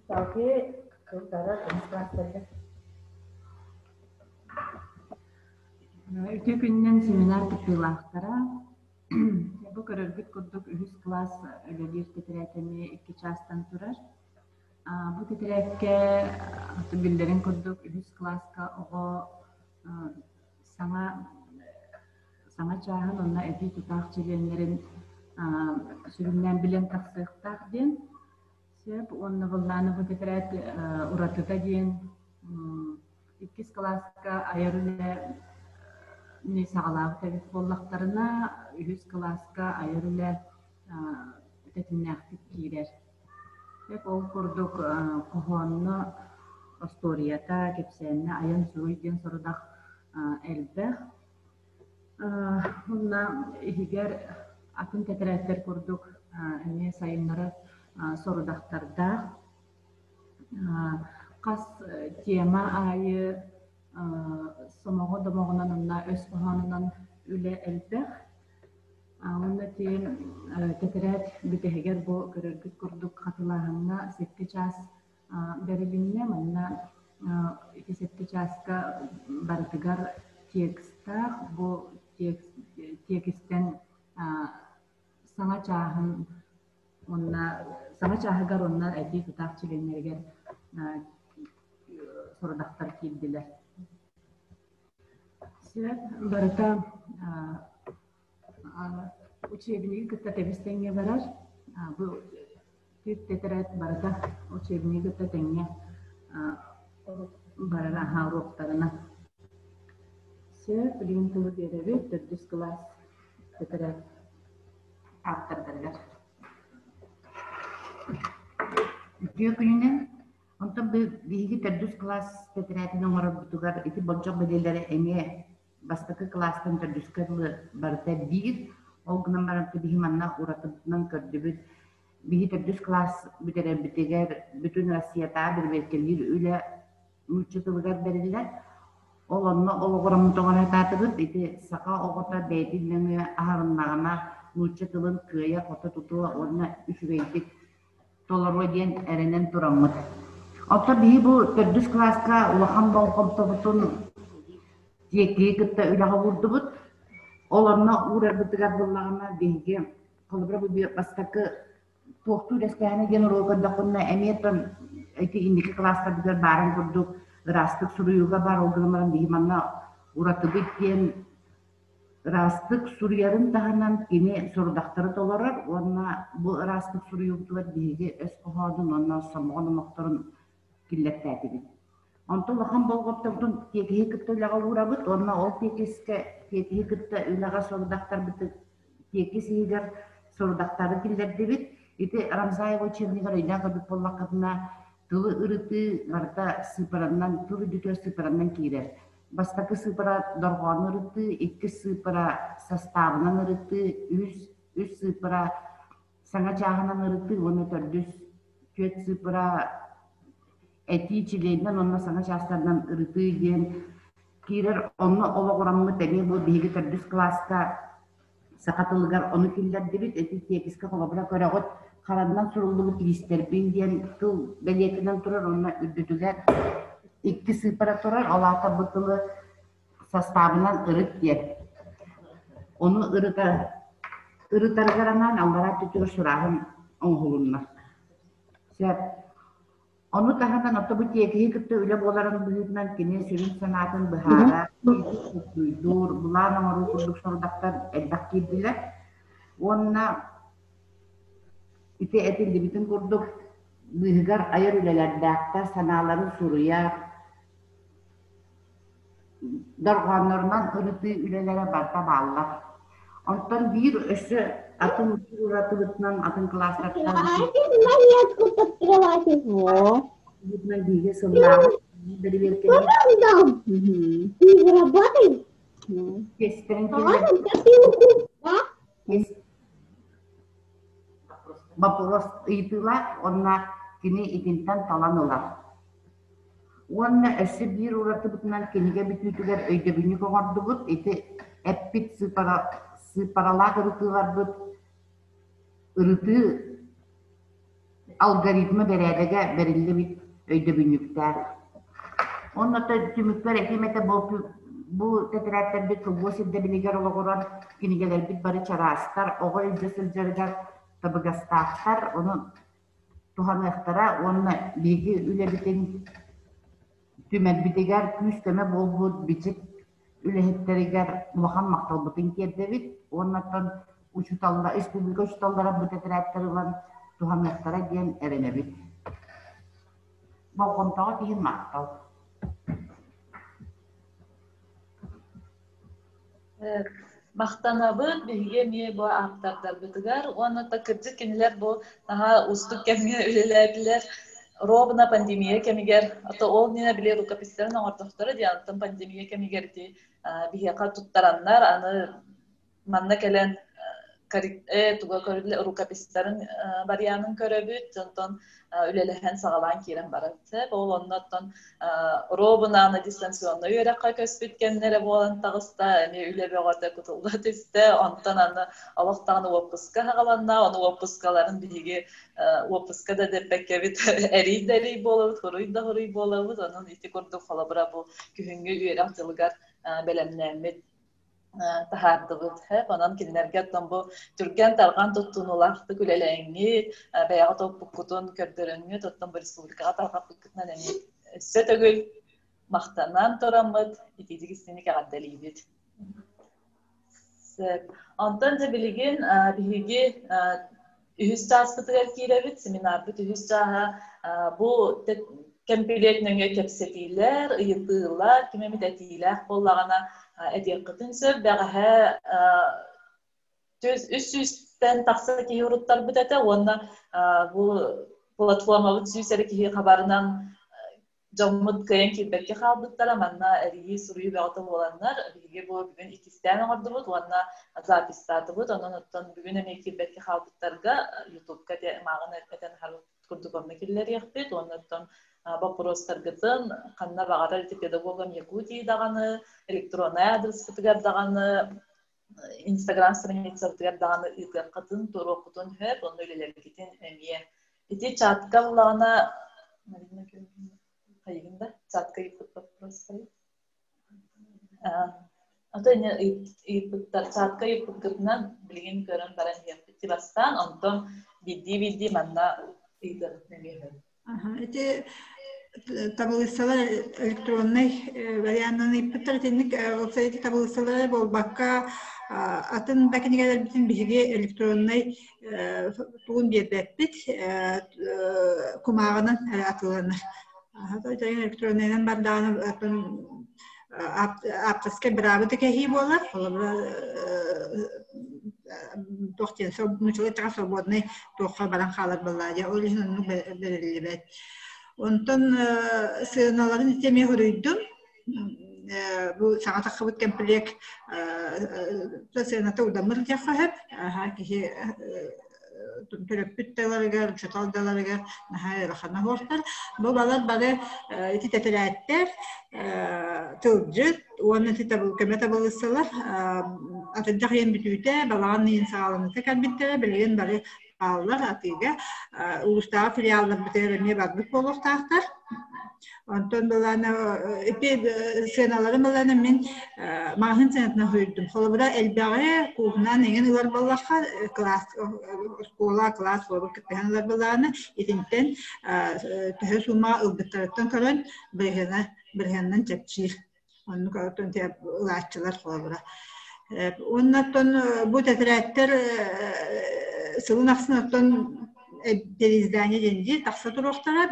Speaker 5: Салгыы тыллара үһүс класстарга.
Speaker 6: Үтүө күнүнэн семинар кыттыылаахтара. Бу көрөргүт курдук үһүс кылаас үлэлиир тэтэрээт эмиэ икки чаастан турар. Бу тэтэрээккэ биллэрин курдук үһүс кылааска оҕо саҥа саҥа чааһын уонна эбии тутаах чилиэннэрин сүрүннээн билэн тахсыахтаах диэн сөп уонна былааны бу тэтэрээт уратыта диэн иккис кылааска айар үлэни саҕалаабыт эбит буоллахтарына, үһүс кылааска айар үлэ тэтимнээхтик киирэр. Ол курдук хоһоонно остуоруйата, кэпсээннэ айан суруй диэн сорудах элбэх. Уонна иһигэр атын тэтэрээттэр курдук эмиэ сайыннарар сорудахтардаах. Хас тема аайы сомоҕо домоҕунан уонна өс хоһоонунан үлэ элбэх. Уонна тиэм тэтэрээт бүтэһигэр бу көрөргүт курдук хатылааһыҥҥа сэттэ чаас бэрилиннэ. Манна ити сэттэ чааска барытыгар текстаах. Бу текст тиэкистэн саҥа чааһын уонна саҥа чааһыгар уонна эбии тутаах чилиэннэригэр сорудахтар киирдилэр. Сөп, барыта учебнигы кытта тэбис-тэҥҥэ барар. Бу түп тэтэрээт барыта учебнигы кытта тэҥҥэ барар аһа уруоктарына. Сөп, билигин тылы биэрэбит төрдүс кылаас тэтэрээт ааптардарыгар.
Speaker 4: Үтүө күнүнэн. Онтон биһиги төрдүс кылаас тэтэрээтин оҥорорбутугар ити болдьох бэлиэлэрэ эмиэ бастакы кылаастан төрдүскэ дылы барыта биир. Ол гынан баран биһи манна уратыбытынан көрдүбүт. Биһи төрдүс кылаас бүтэрэрбитигэр бүтүн Россиятааҕы бирибиэркэлиир үлэ нуучча тылыгар бэриллэр. Ол онно олоҕураммыт оҥоро Ити саха оҕото бэйэтин нөҥүө аһарыннаҕына нуучча тылын кыайа-хото тутуо уонна үчүгэйдик. толоруо диэн эрэнэн тураммыт. Оттон биһи бу төрдүс кылааска улахан болҕомтобутун тиэкиһи кытта үлэҕэ уурдубут. Ол онно уурарбытыгар буллаҕына биһиги холобура бу бастакы туохтуур эскээһинэ диэн уруок көрдөххүнэ эмиэ тон ити инники кылаастарбытыгар баарын курдук ыраастык суруйууга баар ол гынан баран биһи манна уратыбыт диэн Ыраастык суруйарын таһынан кини сорудахтары толорор уонна бу ыраастык суруйуубутугар биһиги өс хоһоонун уонна сомоҕо номохторун киллэртээтибит. Онтон улахан болҕомтобутун тиэкиһи кытта үлэҕэ уурабыт уонна ол тиэкискэ тиэкиһи кытта үлэҕэ сорудахтарбытын тиэкис иһигэр сорудахтары киллэрдибит. Ити Рамзаева учебнигар өйдөөн көрбүт буоллаххытына, тылы ырытыы барыта сыыппаранан, тыл үрдүгэр сыыппаранан киирэр. Бастакы сыыппара дорҕоону ырытыы, иккис сыыппара састаабынан ырытыы, үс, үс сыыппара саҥа чааһынан ырытыы уонна төрдүс түөрт сыыппара этии чилиэнинэн уонна саҥа чаастарынан ырытыы диэн киирэр. Онно олоҕураммыт эмиэ бу биһиги төрдүс кылааска саха тылыгар ону киллэрдибит. Ити тиэкискэ холобура көрөҕүт, харанынан суруллубут лиистэрбин диэн тыл бэлиэтинэн турар уонна үрдүтүгэр икки сыыппара турар, ол аата бу тылы састаабынан ырыт диэн. Ону ырыта ырытарыгар анаан аллараа өттүгэр сурааһын оҥоһулунна. Сөп. Ону таһынан ото бу тиэкиһи кытта үлэ буоларын быһыытынан кини сүрүн санаатын быһаарар, толкуйдуур, былаан оҥоруу курдук сорудахтар элбэх киирдилэр. Уонна ити этиллибитин курдук быыһыгар айар үлэлэрдээхтэр, санааларын суруйар, дорҕооннорунан ырытыы үлэлэрэ барыта бааллар. Онтон биир өссө атын уратыбытынан атын кылаастартан биһиги сыллааҕы бэрэбиэркэлиир Боппуруос ыйытыылаах уонна кини итинтэн талан ылар. Уонна өссө биир уратыбытынан кинигэ бүтүүтүгэр өйдөбүнньүк оҥордубут. Ити эппит сыыппаралаах ырытыыларбыт ырытыы алгоритма бэрээдэгэ бэриллибит өйдөбүнньүктээх. Уонна түмүкпэр этиим этэ бу тэтэрээттэрбит кылгас ирдэбилигэр олоҕуран кинигэлэрбит бары чараастар, оҕо илдьэ сылдьарыгар табыгастаахтар, ону туһаныахтара уонна биһиги үлэбитин түмэрбитигэр күүс-көмө буолбут бичик үлэһиттэригэр улахан махталбытын тиэрдэбит уонна оттон учууталлар, республика учууталлара бу тэтэрээттэри ылан туһаныахтара диэн эрэнэбит. Болҕомтоҕут иһин махтал.
Speaker 1: Махтанабыт биһиги эмиэ бу ааптардарбытыгар уонна да кырдьык кинилэр бу наһаа уустук кэмҥэ үлэлээтилэр. Ровно пандемия кэмигэр, а то ол иннинэ били рукописьтарын оҥордохторо диэн, оттон пандемия кэмигэр ити биһиэхэ туттараннар, аны манна кэлэн туга көрүллэ рукописьтарын барыйаанын көрөбүт, онтон үлэлэһэн саҕалаан киирэн барар. Ол оннуттан робунааны дистанционнай үөрэххэ көспүт кэмнэрэ буолан таҕыста, эмиэ үлэ бөҕөтө кутулла түстэ. Онтон аны олох даҕаны уоппуска саҕаланна, ону уоппускаларын биһиги уоппуска да дэппэккэбит эрий да эрий буолабыт, хуруй да хуруй буолабыт. Онон ити курдук холобура бу күһүҥҥү үөрэх дьылыгар бэлэмнээммит таһаардыбыт. Онон кинилэргэ оттон бу түргэн-тарҕан туттунуулаахтык үлэлээҥҥит, бэйэҕит оппуккутун көрдөрөҥҥүт, оттон бу республикаҕа тарҕаппыккытынан эмиэ өссө төгүл махтанан тураммыт итиитик истиҥник эҕэрдэлиибит. Сөп. Онтон дьэ билигин биһиги үһүс чааспытыгар киирэбит. Семинарбыт үһүс чааһа бу кэмпилиэк нөҥүө кэпсэтиилэр, ыйытыылар, ким эмит этиилээх буоллаҕына этиэххитин сөп. Бэҕэһээ үс сүүстэн тахса киһи уруттарбыт этэ уонна бу платформабыт 100 эрэ киһи хабарынан дьоммут кыайан киирбэккэ хаалбыттара, манна эрийии, суруйуу бөҕөтө буоланнар, биһиги бу бүгүн иккистээн оҥордубут уонна записьтаатыбыт. Онон оттон бүгүн эмиэ киирбэккэ хаалбыттарга Ютубка мааҕын этэн курдук онно киллэриэхпит. Уонна оттон боппуруостаргытын ханна баҕарар ити педагогам Якутии даҕаны, электроннай аадырыспытыгар даҕаны, Инстаграм страницабытыгар даҕаны ыытыаххытын, туруоххутун сөп, онно үлэлэргитин эмиэ. Ити чатка буллаҕына Марина хайыгын да чатка ыйыппыт вопростары. Ото ини ыйыппыттар чатка ыйыппыккытынан билигин көрөн баран иһиэхпит бастаан, онтон биирдии-биирдии манна ыйытыахпытын эмиэ сөп.
Speaker 2: Ити табылыыссалар электроннай варианынан ыйыппыттар. Итинник ити табылыыссалары буолбакка атын да кинигэлэрбитин биһиги электроннай тугун биэрбэппит, кумааҕынан атыыланар. Электроннайынан бардаҕына атын ааптарскай быраабы да кэһии буолар. Холобура, туох диэн нууччалыы эттэххэ свободный туохха баран хаалар буоллаа дии. Ол иһин оннук бэриллибэт. Онтон сыаналарын ити эмиэ суруйдум. Бу саҥа тахсыбыт кэмпилиэк сыаната удамыр диэххэ сөп. Киһи төрөппүт даларыгар, учуутал даларыгар наһаа ыарахана суохтар. Бу балар бары ити тэтэрээттэр, тылдьыт уонна ити көмө табылыссалар атырдьах ыйын бүтүүтэ, балаҕан ыйын саҕаланыыта кэлбиттэрэ, билигин бары бааллар атыыга. Улуустааҕы филиалларбытыгар эмиэ барбыт буолуохтаахтар. Онтон былаана ити сыаналарын былаана мин маҕаһыын сыанатынан суруйдум. Холобура, элбэҕи кууһунан эҥин ылар буоллахха, кылаас, оскуола, кылаас холобур кыттыһан ылар былаана итинтэн төһө сумма ылбыттарыттан көрөн бырыһыана бырыһыанынан чэпчиир. Оннук оттон ылааччылар холобура. Уонна оттон бу тэтэрээттэр сылын ахсын оттон переиздание диэн дии тахса туруохтара.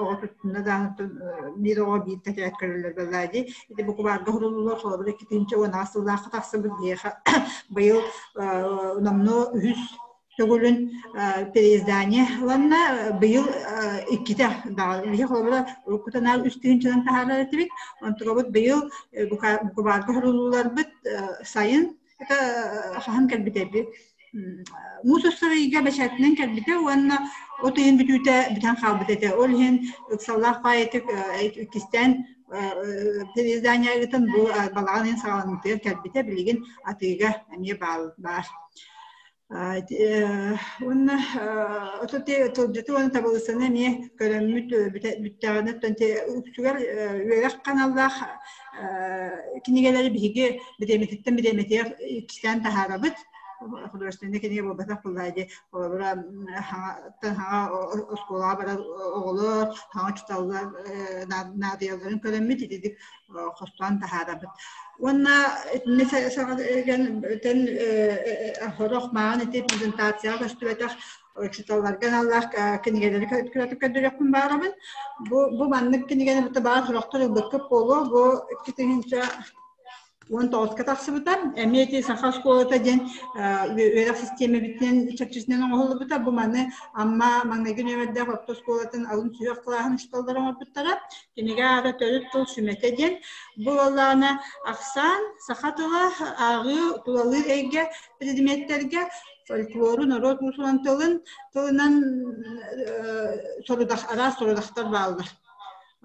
Speaker 2: Оҕо туттунна даҕаны оттон биир оҕо биир тэтэрээт көрөллөр буоллаа дии. Ити букубаарга суруллулар холобура 2010 сыллаахха тахсыбыт биһиэхэ быйыл номнуо үһүс төгүлүн переиздание ыланна быйыл иккитэ даҕаны биһи холобура уруккутунаар үс тыһыынчанан таһаарар этибит онтукабыт быйыл букубаарга сурулууларбыт сайын это хаһан кэлбитэби муус устар ыйга бэчээтинэн кэлбитэ уонна от ыйын бүтүүтэ бүтэн хаалбыт этэ ол иһин ыксаллаах баайытык иккистээн переиздание ыытан бу балаҕан ыйын саҕаланыытыгар кэлбитэ билигин атыыга эмиэ баар. Уонна тылдьыты уонна табылысаны эмиэ көрөммүт бүттэҕинэ үксүгэр үөрэх ханаллаах кинигэлэри биһиги бириэмэтиттэн бириэмэтигэр иккистээн таһаарабыт. Художественнай кинигэ буолбатах буоллаа дии. Холобура, хаҥа оскуолаҕа барар оҕолор, хаҥа учууталлар наадыйалларын көрөммүт итидик хостоон таһаарабыт. Уонна итиннэ саҕатэн сорох маҕан ити презентацияҕа көстүбэтэх учууталларга аналлаах кинигэлэри кыратык көрдөрүөхпүн баарабын. Бу маннык кинигэни быта баар сорохтор ылбыккыт буолуо. Бу 2019-ка тахсыбыта. Эмиэ ити саха оскуолата диэн үөрэх систиэмэбитинэн чэрчитинэн оҥоһуллубута. Бу маны Амма маҥнайгы нүөмэрдээх орто оскуолатын алын сүһүөх кылааһын учууталлара оҥорбуттара. Кинигэ аата Төрүт тыл сүмэтэ диэн. Бу буоллаҕына ахсаан, саха тыла, ааҕыы, тулалыыр эйгэ предметтэргэ фольклору, норуот уус-уран тылын тылынан сорудах, араас сорудахтар бааллар.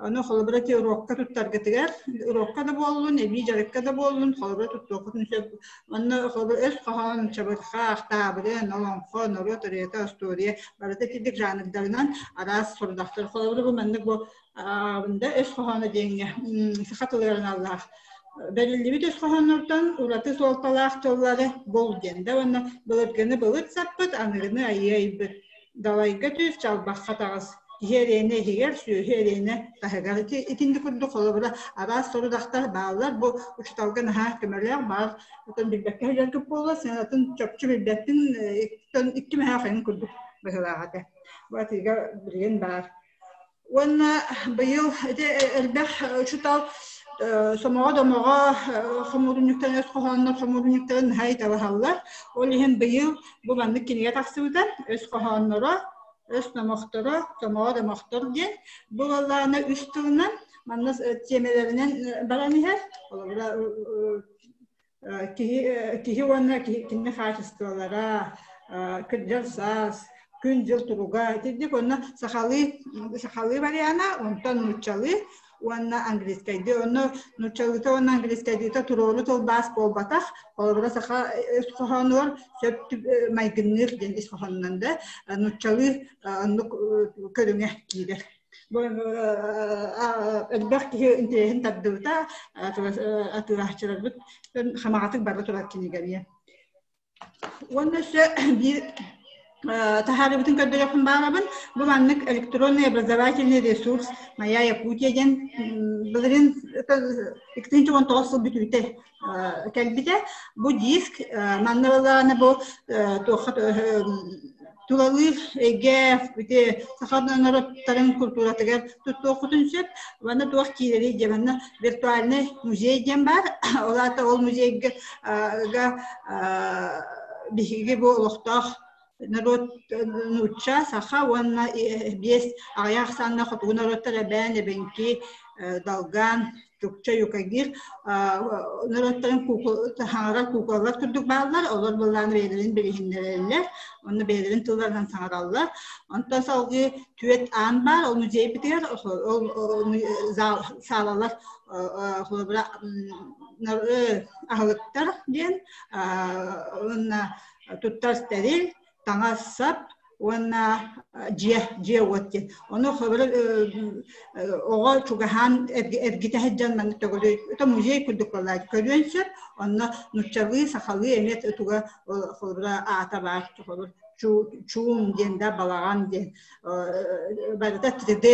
Speaker 2: Ону холобура ити уруокка туттаргытыгар, уруокка да буоллун, эбии дьарыкка да буоллун, холобура туттуоххутун сөп. Онно холобура өс хоһоон, чабырҕах, таабырын, олоҥхо, норуот ырыата, остуоруйа барыта итинник жанрдарынан араас сорудахтар. Холобура бу маннык бу аабында өс хоһооно диэҥҥэ саха тылыгар аналлаах бэриллибит өс хоһооннортон ураты суолталаах тыллары бул диэн да уонна былыргыны былыт саппыт, аныгыны айыы айбыт. Далайга түс, чалбахха таҕыс. Киһи эриэнэ иһигэр, сүөһү эриэнэ таһыгар. Ити итинник курдук холобура араас сорудахтар бааллар. Бу учууталга наһаа көмөлөөх баар. Отон билбэккэ сылдьаргыт буолла, сыанатын чопчу билбэппин, икки мөһөөх эҥин курдук быһыылаах этэ. Бу атыыга билигин баар. Уонна быйыл ити элбэх учуутал сомоҕо-домоҕо хомуурунньуктарын, өс хоһооннор хомуурунньуктарын наһаа италаһаллар. Ол иһин быйыл бу маннык кинигэ тахсыбыта өс хоһоонноро, өс номохторо, сомоҕо-домохтор диэн. Бу буоллаҕына үс тылынан манна тиэмэлэринэн баран иһэр. Холобура, киһи киһи уонна кини хаачыстыбалара, кырдьар саас, күн-дьыл туруга итинник уонна сахалыы сахалыы вариана, онтон нууччалыы. уонна английскайдыы. Онно нууччалыыта уонна английскайдыыта туруору тылбаас буолбатах. Холобура саха ис хоһоонугар сөп майгынныыр диэн ис хоһоонунан да нууччалыы оннук көрүҥэ киирэр. Бу элбэх киһи интэриэһин тардыбыта, атыылаһааччыларбыт хамаҕатык бара турар кинигэниэ. Уонна өссө биир таһаарыыбытын көрдөрүөхпүн баҕарабын. Бу маннык электронный образовательный ресурс «Моя Якутия» диэн былырыын 2019 сыл бүтүүтэ кэлбитэ. Бу диск манна ылааны бу туохха тулалыыр эйгэ ити саха норуоттарын культуратыгар туттуоххутун сөп. Манна туох киирэрий диэн манна виртуальный музей диэн баар. Ол аата ол музейга биһиги бу олохтоох норуот нуучча, саха уонна биэс аҕыйах ахсааннаах хотугу норуоттар эбээн, эбэҥки, долган, чукча, юкагир норуоттарын саҥарар куукулалар курдук бааллар. Олор былаан бэйэлэрин билиһиннэрэллэр, онно бэйэлэрин тылларынан саҥараллар. Онтон салгыы түөрт аан баар, ол музейбитигэр ол саалалар холобура аһылыктар диэн уонна туттар тэрил, таҥас-сап уонна дьиэ дьиэ-уот диэн. Ону холобура оҕо чугаһаан эргитэ сылдьан маннык төгүрүй это музей курдук буоллаҕа көрүөн сөп. Онно нууччалыы, сахалыы эмиэ туга холобура аата баар холобур чуум диэн да балаҕан диэн барыта 3D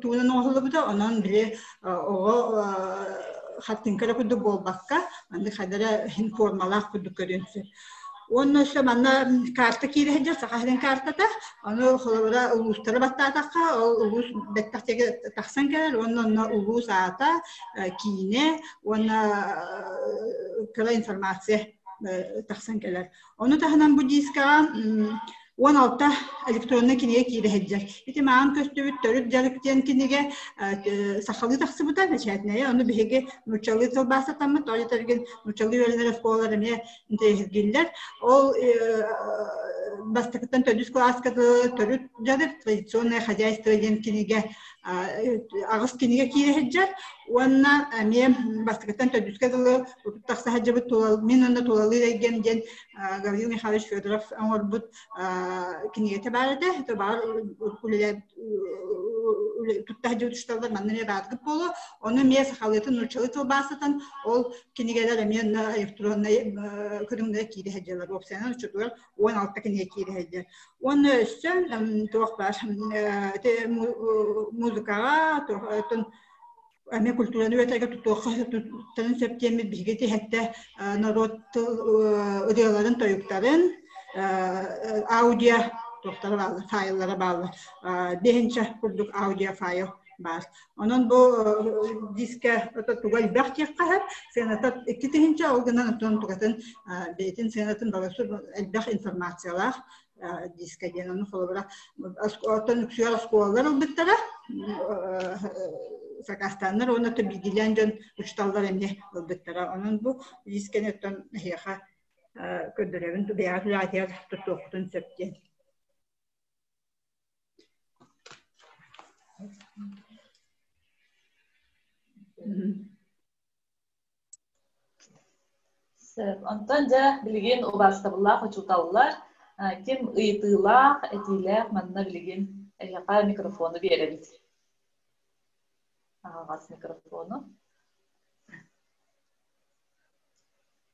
Speaker 2: тугунан оҥоһуллубута. Онон били оҕо хартыыҥка эрэ курдук буолбакка, маннык хайда эрэ иһин формалаах курдук көрүөн сөп. Уонна өссө манна карта киирэ сылдьар, Саха сирин картата. Ону холобура улуустары баттаатахха, ол улуус бэттэх диэки тахсан кэлэр уонна онно улуус аата, киинэ уонна кыра информация тахсан кэлэр. Ону таһынан бу дискаҕа 16 электроннай кинигэ киирэ сылдьар. Ити маан көстүбүт төрүт дьарык диэн кинигэ сахалыы тахсыбыта, бэчээтинэйэ. Ону биһиги нууччалыы тылбаастатаммыт, ол этэргин нууччалыы үөрэнэр оскуолалар эмиэ интэриэһиргииллэр. Ол бастакыттан төрдүс кылааска төрүт дьарык традиционное хозяйство диэн кинигэ аҕыс кинигэ киирэ сылдьар уонна эмиэ бастакыттан төрдүскэ дылы тахса сылдьыбыт мин уонна тулалыыр эйгэм диэн Гаврил Михайлович Федоров оҥорбут кинигэтэ баар этэ. Это баар тутта сылдьыбыт учууталлар манна эмиэ баатгыт буолуо. Ону эмиэ сахалыытын нууччалыы тылбаастатан ол кинигэлэр эмиэ электроннай көрүҥнэрэ киирэ сылдьаллар. Уопсайынан учууталлар 16 кинигэ киирэ сылдьар. Уонна өссө туох баар музыкаҕа эмиэ культураны үөрэтэргэ тутуохха туттарын сөп диэммит биһиги тиһэттэ норуот тыл ырыаларын тойуктарын аудио туохтара бааллар файллара бааллар биэһинчэ курдук аудио файл баар. Онон бу дискэ туга элбэх диэххэ сөп. Сыаната 2000 ол гынан оттон тугатын бэйэтин сыанатын баласыр элбэх информациялаах дискэ диэн ону холобура оттон үксүгэр оскуолалар ылбыттара сакаастааннар уонна биирдиилээн дьон учууталлар эмиэ ылбыттара. Онон бу дискэни оттон эһиэхэ көрдөрөбүн бэйэҕит үлэҕитигэр туттуоххутун сөп диэн.
Speaker 1: Сөп. Онтон дьэ билигин убаастабыллаах учууталлар ким ыйытыылаах, этиилээх манна билигин эһиэхэ микрофону биэрэбит. Аһаҕас микрофону.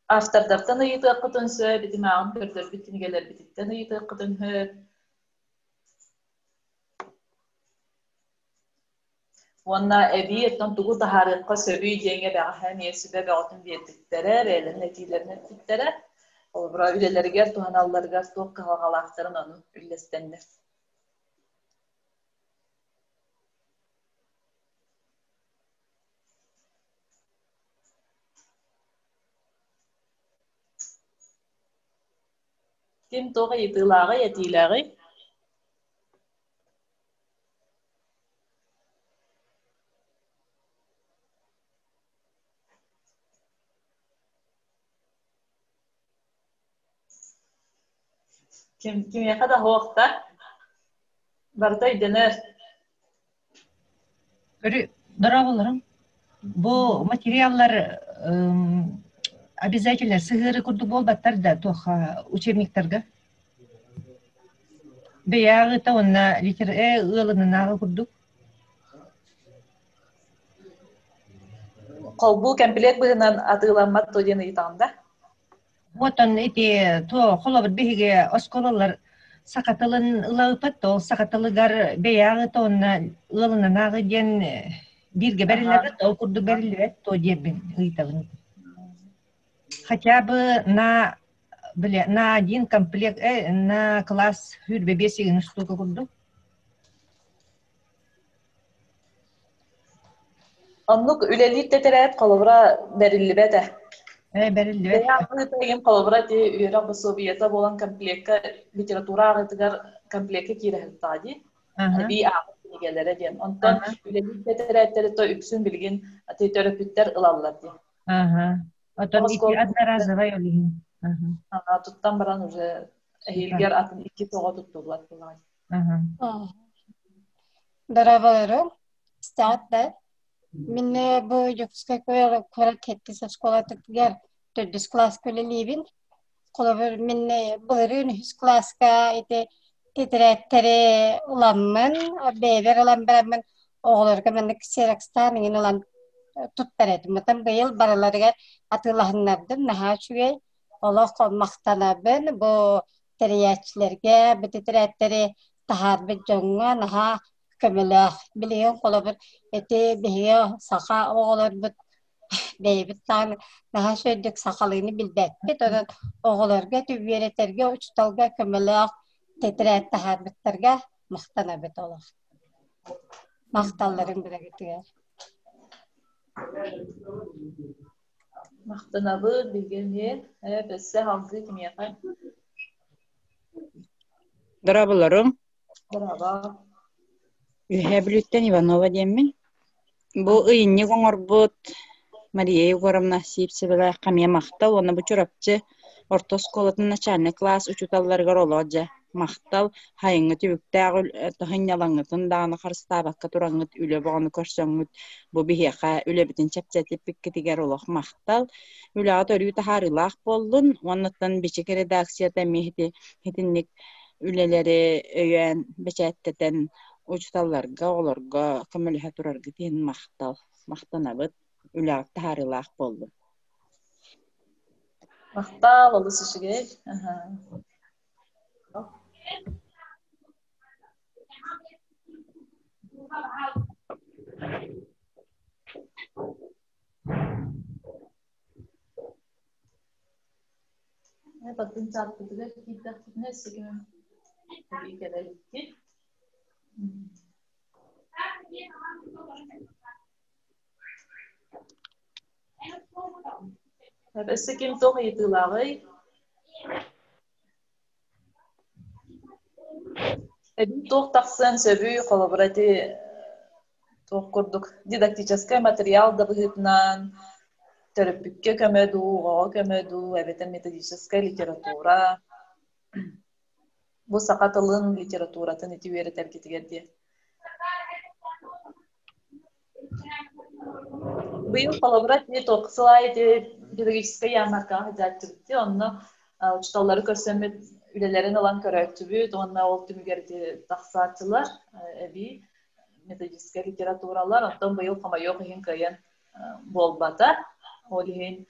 Speaker 1: Автордартан ыйытыаххытын сөп, ити мааҕын көрдөрбүт кинигэлэрбититтэн ыйытыаххытын сөп. Уонна эбии оттон тугу таһаарыахха сөбүй диэҥҥэ бэҕэһээ эмиэ сүбэ бөҕөтүн биэрбиттэрэ, бэйэлэрин этиилэрин эппиттэрэ. Холобура, үлэлэригэр туһаналларыгар туох кыһалҕалаахтарын ону үллэстэннэр. Ким туох ыйытыылааҕый, этиилээҕий? Ким кимиэхэ да суох да? Барыта өйдөнөр.
Speaker 7: Дорооболорум. Бу материаллар обязательно сыһыары курдук буолбаттар да туох учебниктарга. Бэйээҕита уонна литер э ыалынынааҕы курдук.
Speaker 1: Холбуу кэмпилиэк быһынан атыыламмат дуо диэн ыйытаҕын да?
Speaker 7: Уотан ити туо холобур биһиги оскуолалар саха тылын ылаыппат да ол саха тылыгар бэйээҕита уонна ыалынанааҕы диэн бииргэ бэриллэбит ол курдук бэриллибэт дуо диэбин ыйытабын. Хотя бы на бile на один комплект на класс хүрбэ биэс игин штука курдук.
Speaker 1: Оннук үлэлиир тэтэрээт холобура бэриллибэт ээ.
Speaker 7: Ээ, бэриллибэт.
Speaker 1: Бэйэ холобура ити үөрэх босуобуйата буолан комплекка литература ааҕыытыгар комплекка киирэ сырыттаҕа дии. Эбии ааҕар кинигэлэрэ диэн. Онтон үлэлиир тэтэрээттэри то үксүн билигин ити төрөппүттэр ылаллар дии.
Speaker 7: Оттон ити одноразовай ол иһин.
Speaker 1: Туттан баран уже эһиилгэр атын икки тоҕо туттуллар буолаҕа.
Speaker 8: Дорооболору, истэҕит да? Мин бу Дьокуускай куорат сэттис оскуолатыгар төрдүс кылааска үлэлиибин. Холобур, мин былырыын үһүс кылааска ити тэтэрээттэри ыламмын, бэйэбэр ылан бараммын оҕолорго маннык ксерокстаан иҥин ылан туттар этим. Оттон быйыл барыларыгар атыылаһыннардым, наһаа үчүгэй. Олох махтанабын бу тэрийээччилэргэ, бу тэтэрээттэри таһаарбыт дьоҥҥо наһаа көмөлөөх. Билигин холобур ити биһиги саха оҕолорбут бэйэбит даҕаны наһаа үчүгэйдик сахалыыны билбэппит, онон оҕолорго ити үөрэтэргэ, учууталга көмөлөөх тэтэрээт таһаарбыттарга махтанабыт олох. Махталларын бырагытыгар.
Speaker 1: Махтанабыт билигин өссө салгыы кимиэхэ?
Speaker 9: Дорооболорум.
Speaker 1: Дорообо.
Speaker 9: Үөһээ Бүлүүттэн Иванова диэммин. Бу ыйынньык оҥорбут Мария Егоровна Сивцевалаахха эмиэ махтал уонна бу Чурапчы орто оскуолатын начальнай кылаас учууталларыгар олоо дьэ махтал сайыҥҥы түбүктээх сынньалаҥҥытын даҕаны харыстаабакка тураҥҥыт үлэ бөҕөнү көрсөҥҥүт бу биһиэхэ үлэбитин чэпчэтиппиккитигэр олох махтал үлэҕит өрүү таһаарыылаах буоллун уоннаттан Бичик редакцията эмиэ ити итинник үлэлэри өйөөн бэчээттэтэн учууталларга, оҕолорго көмөлөһө тураргыт иһин махтал, махтанабыт, үлэҕит таһаарыылаах буоллун.
Speaker 1: Махтал, олус үчүгэй. Баттын чааппытыгар киирдэхпитинэ өссө ким кэлэ иликкит. Өссө ким туох ыйытыылааҕый? Эбии туох тахсыан сөбүй, холобура ити туох курдук дидактическай материал да быһыытынан төрөппүккэ көмө дуу, оҕоҕо көмө дуу, эбэтэр методическай литература бу саха тылын, литературатын ити үөрэтэргитигэр диэн. Быйыл холобура ити туох сыл аайы ити педагогическай ярмаркаҕа сылдьааччыбыт дии, онно учууталлары көрсөммүт үлэлэрин ылан көрөөччүбүт уонна ол түмүгэр ити тахсааччылар эбии методическай литературалар, оттон быйыл хомойуох иһин кыайан буолбата. Ол иһин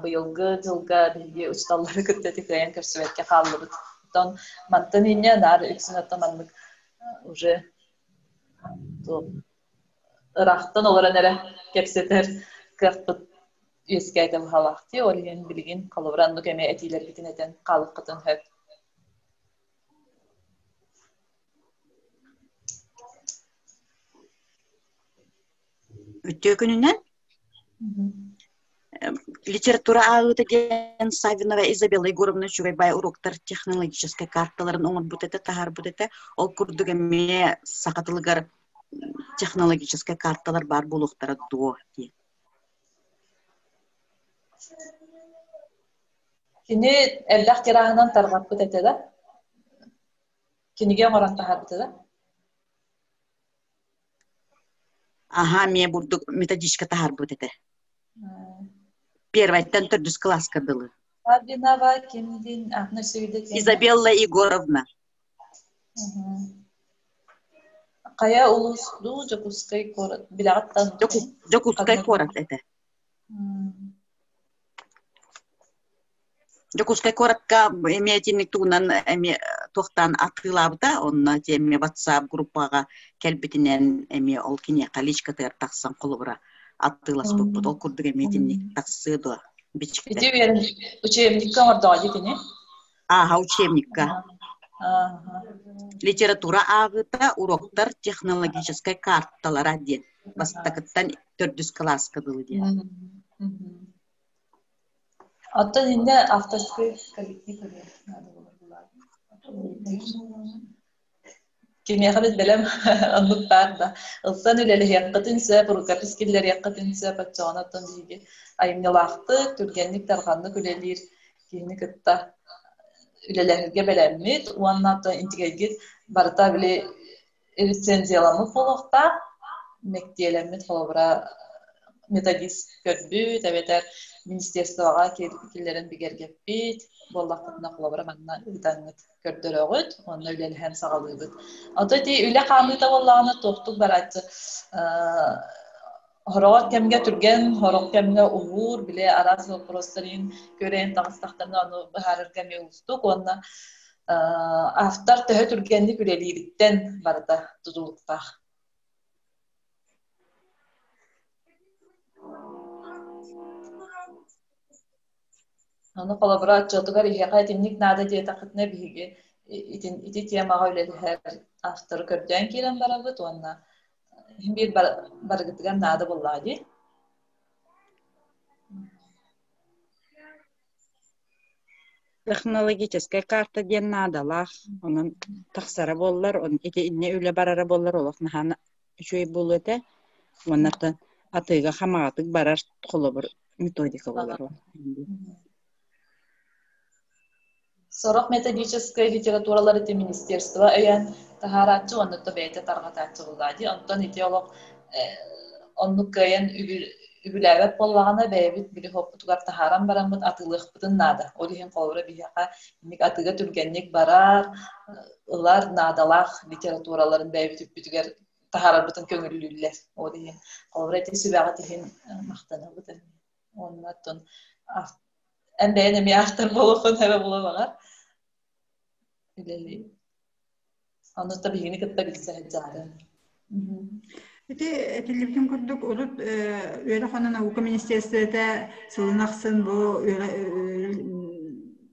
Speaker 1: быйылгы дьылга биһиги учууталлары кытта ити кыайан көрсүбэккэ хааллыбыт. Оттон мантан инньэ наар үксүн оттон маннык уже ыраахтан олорон эрэ кэпсэтэр кыахпыт үөскээтэ быһалаах дии. Ол иһин билигин холобура оннук эмиэ этиилэргитин этэн хаалыаххытын сөп.
Speaker 10: Үтүө күнүнэн Литература ааҕыыта диэн Саввинова Изабелла Егоровна үчүгэй баай уруоктар технологическай карталарын оҥорбут этэ, таһаарбыт этэ. Ол курдук эмиэ саха тылыгар технологическай карталар баар буолуохтара дуо диэн.
Speaker 1: Кини элбэх тираһынан тарҕаппыт этэ да? Кинигэ оҥорон таһаарбыта да?
Speaker 10: Аха, эмиэ бурдук методичка таһаарбыт этэ. Первайтан төрдүс кылааска дылы.
Speaker 1: Саввинова кимдин атын
Speaker 10: Изабелла Егоровна.
Speaker 1: Хайа улуус дуу Дьокуускай куорат билэҕиттэн
Speaker 10: Дьокуускай куорат этэ. Дьокуускай куоракка эмиэ итинник тугунан эмиэ туохтаан атыылаабыта, онно ити эмиэ WhatsApp группаҕа кэлбитинэн эмиэ ол киниэхэ личкатыгар тахсан холобура атыыласпыппыт. Ол курдук эмиэ итинник тахсыа дуо бичиктэр.
Speaker 1: Ити үөрэн учебникка оҥордоҕо дии кини?
Speaker 10: Ааһа учебникка. Литература ааҕыыта уроктар технологическай карталара диэн бастакыттан төрдүс кылааска дылы диэн.
Speaker 1: Оттон иннэ авторский коллектив Кимиэхэ да бэлэм оннук баар да. Ылсан үлэлэһиэххитин сөп, рукопись киллэриэххитин сөп, оччоҕуна оттон биһиги айымньылаахтык, түргэнник, тарҕаннык үлэлиир киһини кытта үлэлэһэргэ бэлэммит уонна оттон интигэйгит барыта били рецензияламмыт буолуохтаах, мэктиэлэммит холобура методист көрбүт эбэтэр министерствоҕа киллэрэн бигэргэппит буоллаххытына холобура манна ыытаҥҥыт көрдөрөҕүт уонна үлэлэһэн саҕалыыбыт. Ото ити үлэ хаамыыта буоллаҕына туохтук барааччы Сороҕор кэмҥэ түргэн, сорох кэмҥэ уһуур, били араас боппуруостарын көрөн таҕыстахтарына ону быһаарарга эмиэ уустук уонна автор төһө түргэнник үлэлиириттэн барыта тутулуктаах. Аны холобура отчуотугар иһиэхэ итинник наада диэтэххитинэ биһиги итин ити темаҕа үлэлэһэр авторы көрдөөн киирэн барабыт уонна биир барыгытыгар наада буоллаҕа дии.
Speaker 9: Технологическай карта диэн наадалаах, онон тахсара буоллар, ити инньэ үлэ барара буоллар олох наһаа үчүгэй буолуо этэ. Уонна атыыга хамаҕатык барар холобур методика буолар.
Speaker 1: Сорох методическай литературалар ити министерство өйөөн таһаарааччы уонна то бэйэтэ тарҕатааччы буоллаа дии. Онтон ити олох оннук кыайан үбүлээбэт буоллаҕына бэйэбит били хооппутугар таһааран бараммыт атыылыахпытын наада. Ол иһин холобура биһиэхэ инник атыыга түргэнник барар, ылар наадалаах литератураларын бэйэбит үппүтүгэр таһаарарбытын көҥүллүүллэр. Ол иһин холобура ити сүбэҕит иһин махтанабыт. Уонна оттон эн бэйэн эмиэ автор буолуоххун эбэ була баҕар. Үлэлии. Ону та биһигини кытта билсэ сылдьаарын.
Speaker 2: Ити этиллибитин курдук урут үөрэх уонна наука министерствота сылын ахсын бу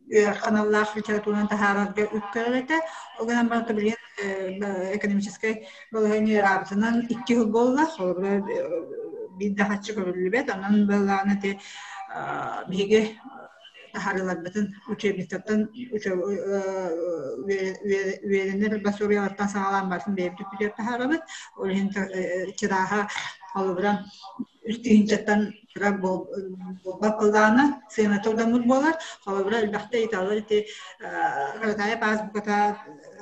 Speaker 2: үөрэх аналлаах литератураны таһаарарга үп көрөр этэ. Ол гынан баран билигин экономическай балаһыанньа ыараабытынан икки сыл буолла. Холобура биир да харчы көрүллүбэт. Онон былаан ити биһиги таһаарыыларбытын учебниктартан үөрэнэр басуобуйалартан саҕалаан барытын бэйэбит үппүтүгэр таһаарабыт. Ол иһин чырааһа холобура үс тыһыынчаттан кыра буолбат былаана сыаната удаммыт буолар. Холобура элбэхтэ ыйыталлар ити Каратаев азбуката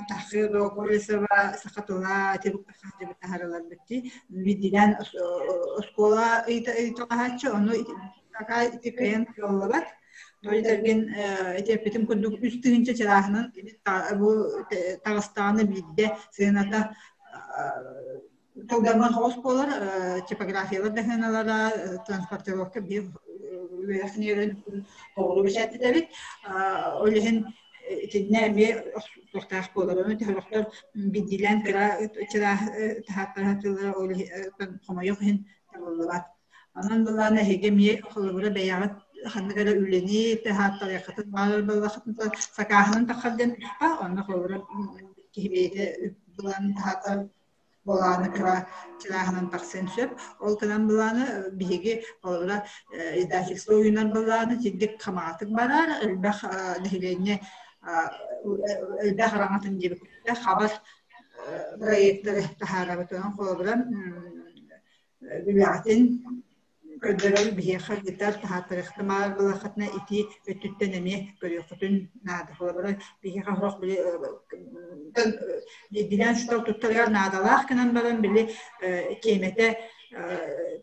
Speaker 2: Тахы Борисова саха тыла ити таһааралар битти. Биирдиилээн оскуола ыйыталаһааччы ону Такай ити кыайан кыаллыбат. Дойдергин этиэппитим курдук үс тыһыынча чарааһынан бу таҕыстаҕына биирдэ сыаната тылдарынан хоҕус буолар типографиялар да сыаналара транспортировка биир үөрэх кинигэлэрин оҕолу бэчээттитэбит ол иһин итиннэ эмиэ охсуохтаах буолар ону төһөлөхтөр биирдиилээн кыра чараас таһааттарыһатыылара ол хомойуох иһин табыллыбат. Онон былаан эһиги эмиэ холобура бэйэҕит ханнык эрэ үлэни таһааттарыаххытын баҕарар буоллаххытына сакааһынан таххар диэн туспа, онно холобура киһи бэйэтэ үп былаанын таһааттар былааны кыра чырааһынан тахсыан сөп. Ол гынан былааны биһиги холобура издательство уйунар былааны сирдик хамаҕатык барар, элбэх нэһилиэнньэ элбэх араҥатын диэбиккэ хабар проекттары таһаарабыт. Онон холобура Үлэҕитин көрдөрөр биһиэхэ ыытар таһааттарыахтамаар буоллаххытына ити өттүттэн эмиэ көрүөххүтүн наада. Холобура, биһиэхэ сорох били биирдиилээн учуутал туттарыгар наадалаах гынан баран били тиэмэтэ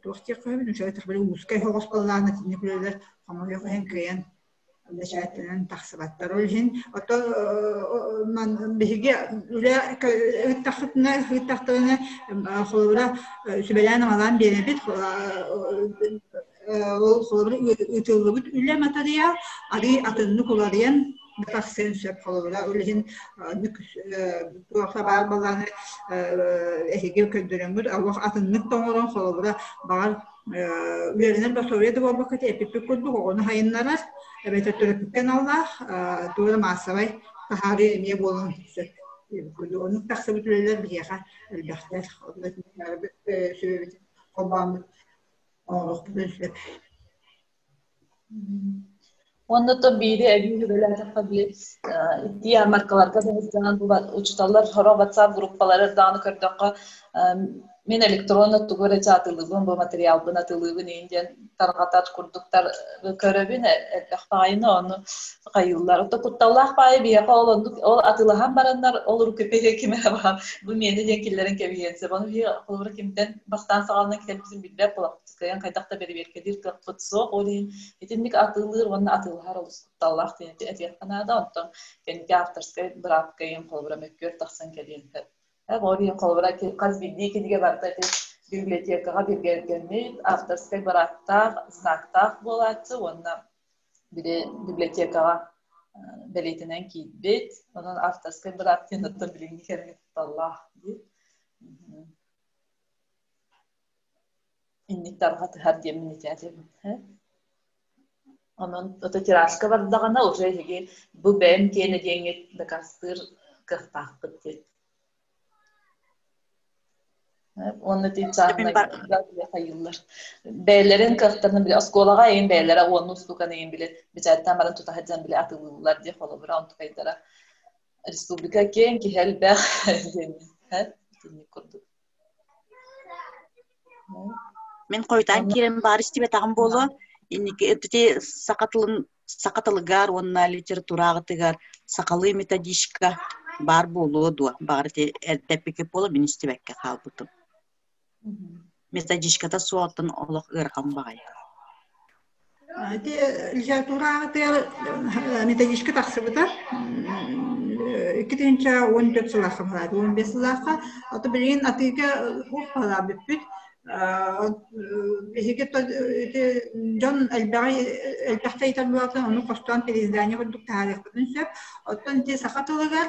Speaker 2: Туох диэххэ сөбүн, үчүгэй уускай соҕус буоллаҕына итинник үлэлэр хомойуох иһин кыайан бэчээттэнэн тахсыбаттар. Ол иһин ото биһиги үлэ ыыттахпытына ыыттахтарына холобура сүбэлээн-амалаан биэрэбит. Ол холобура ыытыллыбыт үлэ матырыйаал арыый атыннык уларыйан тахсыан сөп. Холобура ол иһин туох баар буоллаҕына эһиги көрдөрөҥҥүт олох атыннык да оҥорон холобура баҕар үөрэнэр босуобуйа да буолбакка эппиппит курдук оҕону сайыннарар эбэтэр төрөппүккэ аналлаах туох эрэ маассабай таһаарыы эмиэ буолуон сөп. Оннук тахсыбыт үлэлэр биһиэхэ элбэхтэр. Онно сүбэбитин холбооммут оҥоруохпутун сөп.
Speaker 1: Уонна то биири эбии сүбэлээтэххэ били итии ярмаркаларга да сылдьан бу учууталлар сорох WhatsApp группалары даҕаны көрдөххө мин электронно тугу эрэ атылыыбын бу материалбын атылыыбын иин диэн тарҕатар курдуктар көрөбүн элбэх баҕайыны ону хайыыллар. Ото кутталлаах баайы биһиэхэ ол оннук ол атыылаһан бараннар ол рукопиһы ким эрэ баҕар бу миэнэ диэн киллэрэн кэбиһиэн сөп. Ону биһиги холобура кимтэн бастаан саҕаланан кэлбитин билбэт буолахпыт. Кыайан хайдах да бэрэбиэркэлиир кыахпыт суох. Ол иһин итинник атыылыыр уонна атыылаһар олус кутталлаах диэн этиэххэ наада. Онтон кэнники авторскай быраапка иһин холобура мөккүөр тахсан кэлиэн сөп. Ол иһин холобура хас биирдии кинигэ барыта ити библиотекаҕа бигэргэммит авторскай бырааптаах, знактаах буолааччы уонна били библиотекаҕа бэлиэтэнэн киирбит. Онон авторскай быраап диэн оттон билиҥҥи кэмҥэ кутталлаах дии. Инник тарҕатыһар диэммин итээтэбин. Онон ото тиражка бардаҕына уже эһиги бу бэйэм киэнэ диэҥҥит дакаастыыр кыахтаахпыт диэн. Уонна ити чааһынайга хайыыллар. Бэйэлэрин кыахтарын били оскуолаҕа эйин бэйэлэрэ уонну устуканы эйин били бэчээттэн баран тута сылдьан били атыылыыллар диye холобура онтукайдара республика киэҥ киһи элбэх диэн итинник курдук.
Speaker 10: Мин хойутаан киирэн баар истибэтэҕим буолуо. Инники ити саха тылын саха тылыгар уонна литератураҕытыгар сахалыы методичка баар буолуо дуо? Баҕар ити эрдэ эппиккит буолуо, мин истибэккэ хаалбытым. Методичката суоҕуттан олох ыарахан баҕайы.
Speaker 2: Ити литератураҕытыгар методичка тахсыбыта. 2014 сылаахха баһаат, 15 сылаахха. Ото билигин атыыга суох баһалаах бүппүт. Биһиги ити дьон элбэҕи элбэхтэ ыйытар буолан ону хостоон переиздание курдук таһаарыахпытын сөп. Оттон ити саха тылыгар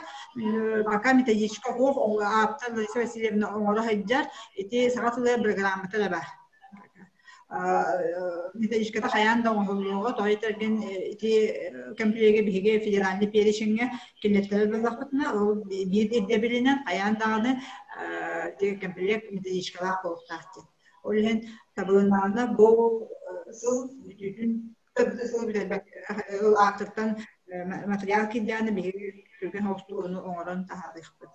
Speaker 2: пока методичка суох ааптар Лариса Васильевна оҥоро сылдьар. Ити саха тылыгар программата да баар. Методичката хайаан да оҥоһуллуоҕа, тоҕо этэргин ити кэмпилиэги биһиги федеральный перечеҥҥэ киллэртэрэр буоллахпытына, ол биир ирдэбилинэн хайаан даҕаны ити кэмпилиэк методичкалаах буолуохтаах диэн. Ол иһин табылыннаҕына бу сыл бүтүүтүн сыл бүтэрбэт ол ааттартан материал киирдэҕинэ биһиги түргэн оҕустуу ону оҥорон таһаарыахпыт.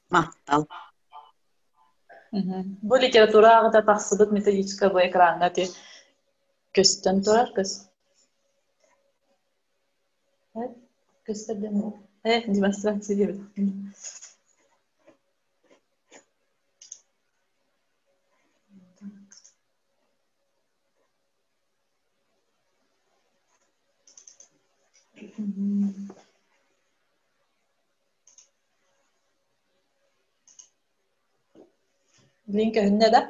Speaker 10: Махтал.
Speaker 1: Бу литература аҕата тахсыбыт методичка бу экраҥҥа ити көстөн турар көс. Көстөр демонстрация диэбит. Билин көһүннэ да?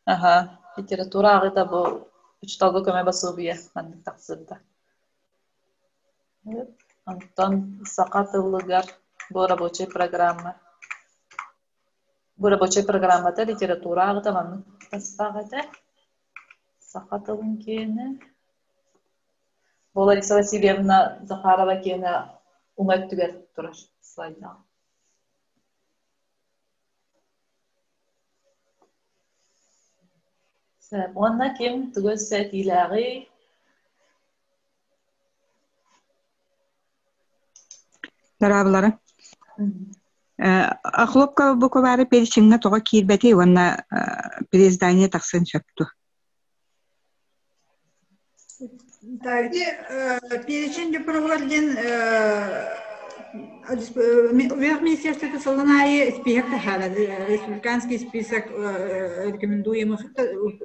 Speaker 1: Аха, литература ааҕыыта бу учууталга көмө босуобуйа маннык тахсыбыта. Онтон саха тылыгар бу рабочай программа. Бу рабочай программата литература ааҕыта маннык тастаах этэ. Саха тылын киэнэ. Бу Лариса Васильевна Захарова киэнэ уҥа өттүгэр турар слайдаах. Уонна ким тугу өссө этиилээҕий?
Speaker 11: Дорооболору. Охлопка буквары перечиҥҥэ тоҕо киирбэтий уонна переиздание тахсыан сөп дуо?
Speaker 2: Ити перечень дьоппуруһугар диэн Үөрэх министерствота сылын аайы список таһаарар. Республиканский список рекомендуемых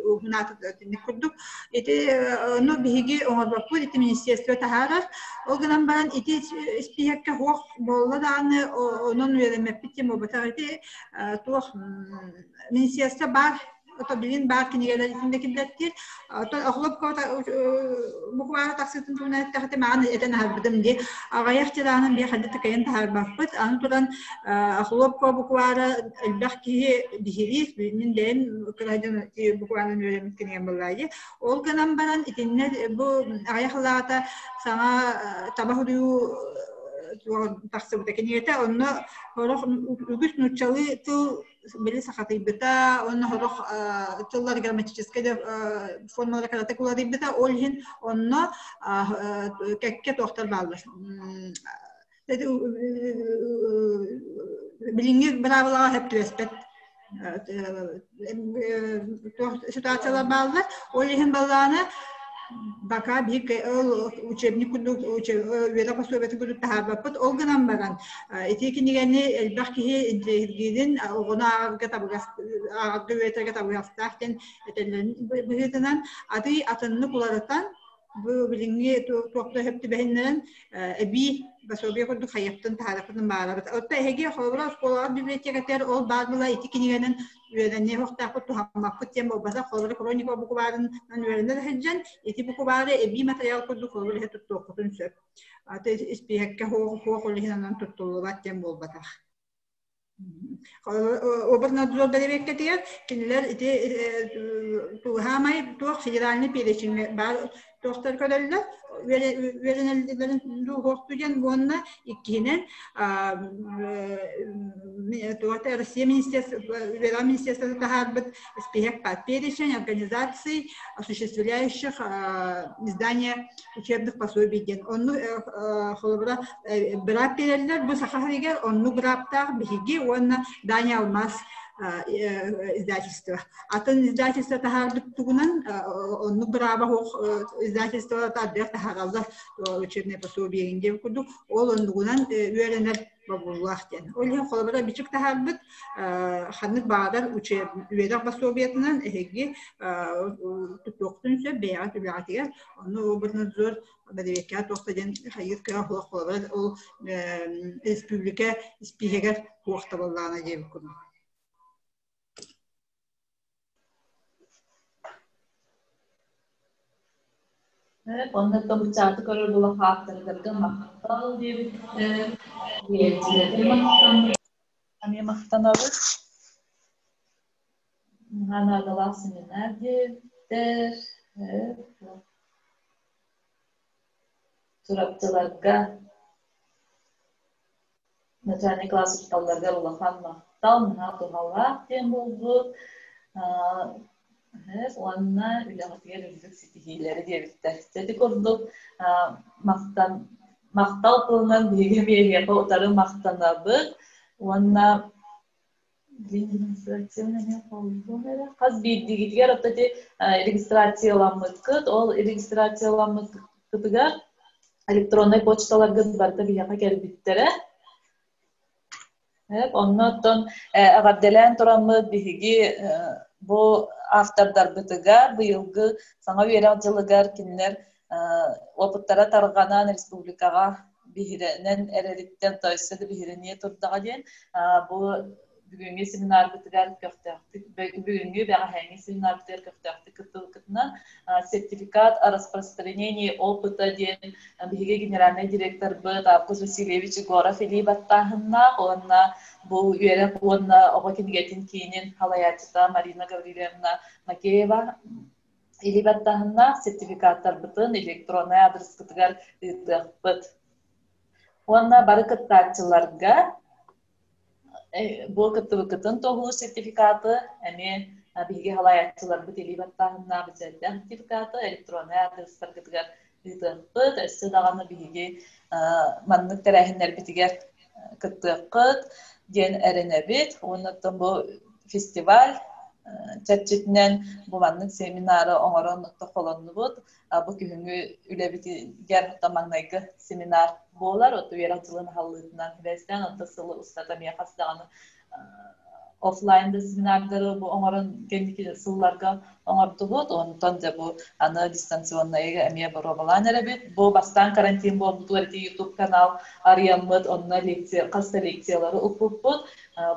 Speaker 2: уһунаатык курдук. Ити ону биһиги оҥорбоппут, ити министерство таһаарар. Ол гынан баран ити списокка суох буолла даҕаны онон үөрэммэппит диэн буолбатах. Ити туох министерство баар ото билин баар кинигэлэр итиннэ киллэртиир. Оттон Охлопкова буквара тахсыытын туһунан эттэххэ маҕан этэн аһарбытым дии. Аҕыйах дьылаанын биэ ханна такайан таһаарбаппыт. Аны туран Охлопкова буквара элбэх киһи биһириир. Мин бэйэм кыраһдьан букванан үөрэммит кинигэм буоллаа дии. Ол гынан баран итиннэ бу аҕыйах сыллааҕыта саҥа таба суруйуу тахсыбыта кинигэтэ. Онно сорох үгүс нууччалыы тыл били сахатыйбыта уонна сорох тыллар грамматическай формалара кыратык уларыйбыта ол иһин онно кэккэ туохтар бааллар билиҥҥи быраабылаҕа сөп түбэспэт ситуациялар бааллар ол иһин баллаана бака биир ол учебник курдук үөрэх пособиетын курдук таһаарбаппыт. Ол гынан баран ити кинигэни элбэх киһи интэриэһиргиирин оҕону ааҕарга табыгас ааҕарга үөрэтэргэ табыгастаах диэн этэллэрин быһыытынан атый атыннык уларытан бу билиҥҥи туох да сөп түбэһиннэрэн эбии пособие курдук хайыахтын таһаарахпытын баҕарабыт. Оттон эһиги холобура оскуолаҕа библиотекатыгар ол баар була ити кинигэнэн үөрэниэ суохтаахпыт туһаммаппыт диэн буолбатах. Холобура хроника букубаарынан үөрэнэ сылдьан ити букубаары эбии материал курдук холобура иһэ туттуоххутун сөп. Аты испииһэккэ хуох хуох ол иһин онон туттуллубат диэн буолбатах. Обрнадзор бэрэбиэркэтигэр кинилэр ити туһаамай туох федеральный перечень баар туохтар көрөллөр үөрэнэллэрин дууһуохту диэн уонна иккиһинэн Россия министерство үөрэх министерствота таһаарбыт список перечень организаций осуществляющих издание учебных пособий диэн онну холобура быраап биэрэллэр бу саха сиригэр оннук бырааптаах биһиги уонна Дания Алмаз издательство атын издательство таһаарбыт тугунан оннук бырааба суох издательство тардыах таһаараллар учебное пособие диэн курдук ол оннугунан үөрэнэр бобуулаах диэн. Ол иһин холобура бичик таһаарбыт ханнык баҕарар үөрэх пособиетынан эһиги тутуохтун сөп бэйэҕит үлэҕитигэр ону обрнадзор бэрэбиэркэҕэ туох да диэн хайыыр кыаҕа суох холобура ол республика испииһэгэр суох табыллаана диэбит курдук.
Speaker 1: Онно тобучааты көрөр була хааттардарга махтал диэбиттэр, биэрчилэргэ махтанабыт. Эмиэ махтанабыт. Наһаа наадалаах семинар диэбиттэр. Чурапчыларга начальник класс учууталларыгар улахан махтал, наһаа туһалаах диэн буолбут. Уонна үлэҕитигэр үрдүк ситиһиилэри диэбиттэр. Дьэ ити курдук махтан махтал тылынан биһиги биэриэхэ утары махтанабыт уонна Хас биирдиигитигэр оттон ити регистрацияламмыккыт, ол регистрацияламмыккытыгар электроннай почталаргыт барыта биһиэхэ кэлбиттэрэ. Онно оттон эҕэрдэлээн тураммыт биһиги бу автордарбытыгар быйылгы саҥа үөрэх дьылыгар кинилэр опыттара тарҕанан республикаҕа биһирэнэн эрэриттэн то өссө да биһирэниэ турдаҕа диэн бу бүгүҥҥү семинарбытыгар көхтөөхтүк бүгүҥҥү бэҕэһээҥҥи семинарбытыгар көхтөөхтүк кыттыбыккытынан сертификат о распространении опыта диэн биһиги генеральнай директорбыт Август Васильевич Егоров илии баттааһыннаах уонна бу үөрэх уонна оҕо кинигэтин киинин салайааччыта Марина Гаврильевна Макеева илии баттааһыннаах сертификаттарбытын электроннай аадырыскытыгар ыытыахпыт. Уонна бары кыттааччыларга бу кыттыбыккытын туоһулуур сертификаты эмиэ биһиги салайааччыларбыт илии баттааһыннаах бэчээттээх сертификаты электроннай аадырыстаргытыгар ыытыахпыт. Өссө даҕаны биһиги маннык тэрээһиннэрбитигэр кыттыаххыт диэн эрэнэбит. Уонна оттон бу фестиваль чэрчитинэн бу маннык семинары оҥорон холоннубут. Бу күһүҥҥү үлэбитигэр маҥнайгы семинар буолар. От үөрэх дьылын аһыллыытынан сибээстээн, онто сылы устата эмиэ хас даҕаны офлайн да семинардары бу оҥорон кэнники сылларга оҥордубут. Онтон дьэ бу аны дистанционнайга эмиэ боруобалаан эрэбит. Бу бастаан карантин буолбутугар ити YouTube канал арыйаммыт, онно лекция, хас да лекциялары укпуппут.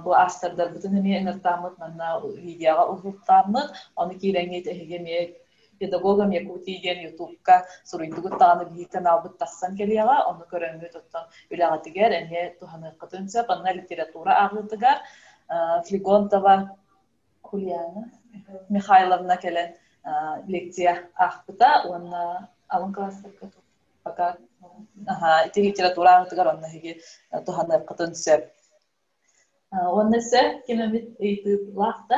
Speaker 1: Бу автордарбытын эмиэ ыҥыртааммыт, манна видеоҕа уһултааммыт. Ону киирэҥҥит эһиги эмиэ педагогам Якутии диэн Ютубка суруйдугут даҕаны биир каналбыт тахсан кэлиэҕэ, ону көрөҥҥүт оттон үлэҕитигэр эмиэ туһаныаххытын сөп. Онно литература ааҕыытыгар Флегонтова Ульяна Михайловна кэлэн лекция аахпыта уонна алын класстарга пока ити литература ааҕыытыгар онно эһиги туһаныаххытын сөп. Уонна өссө ким эмит ыйытыылаах да?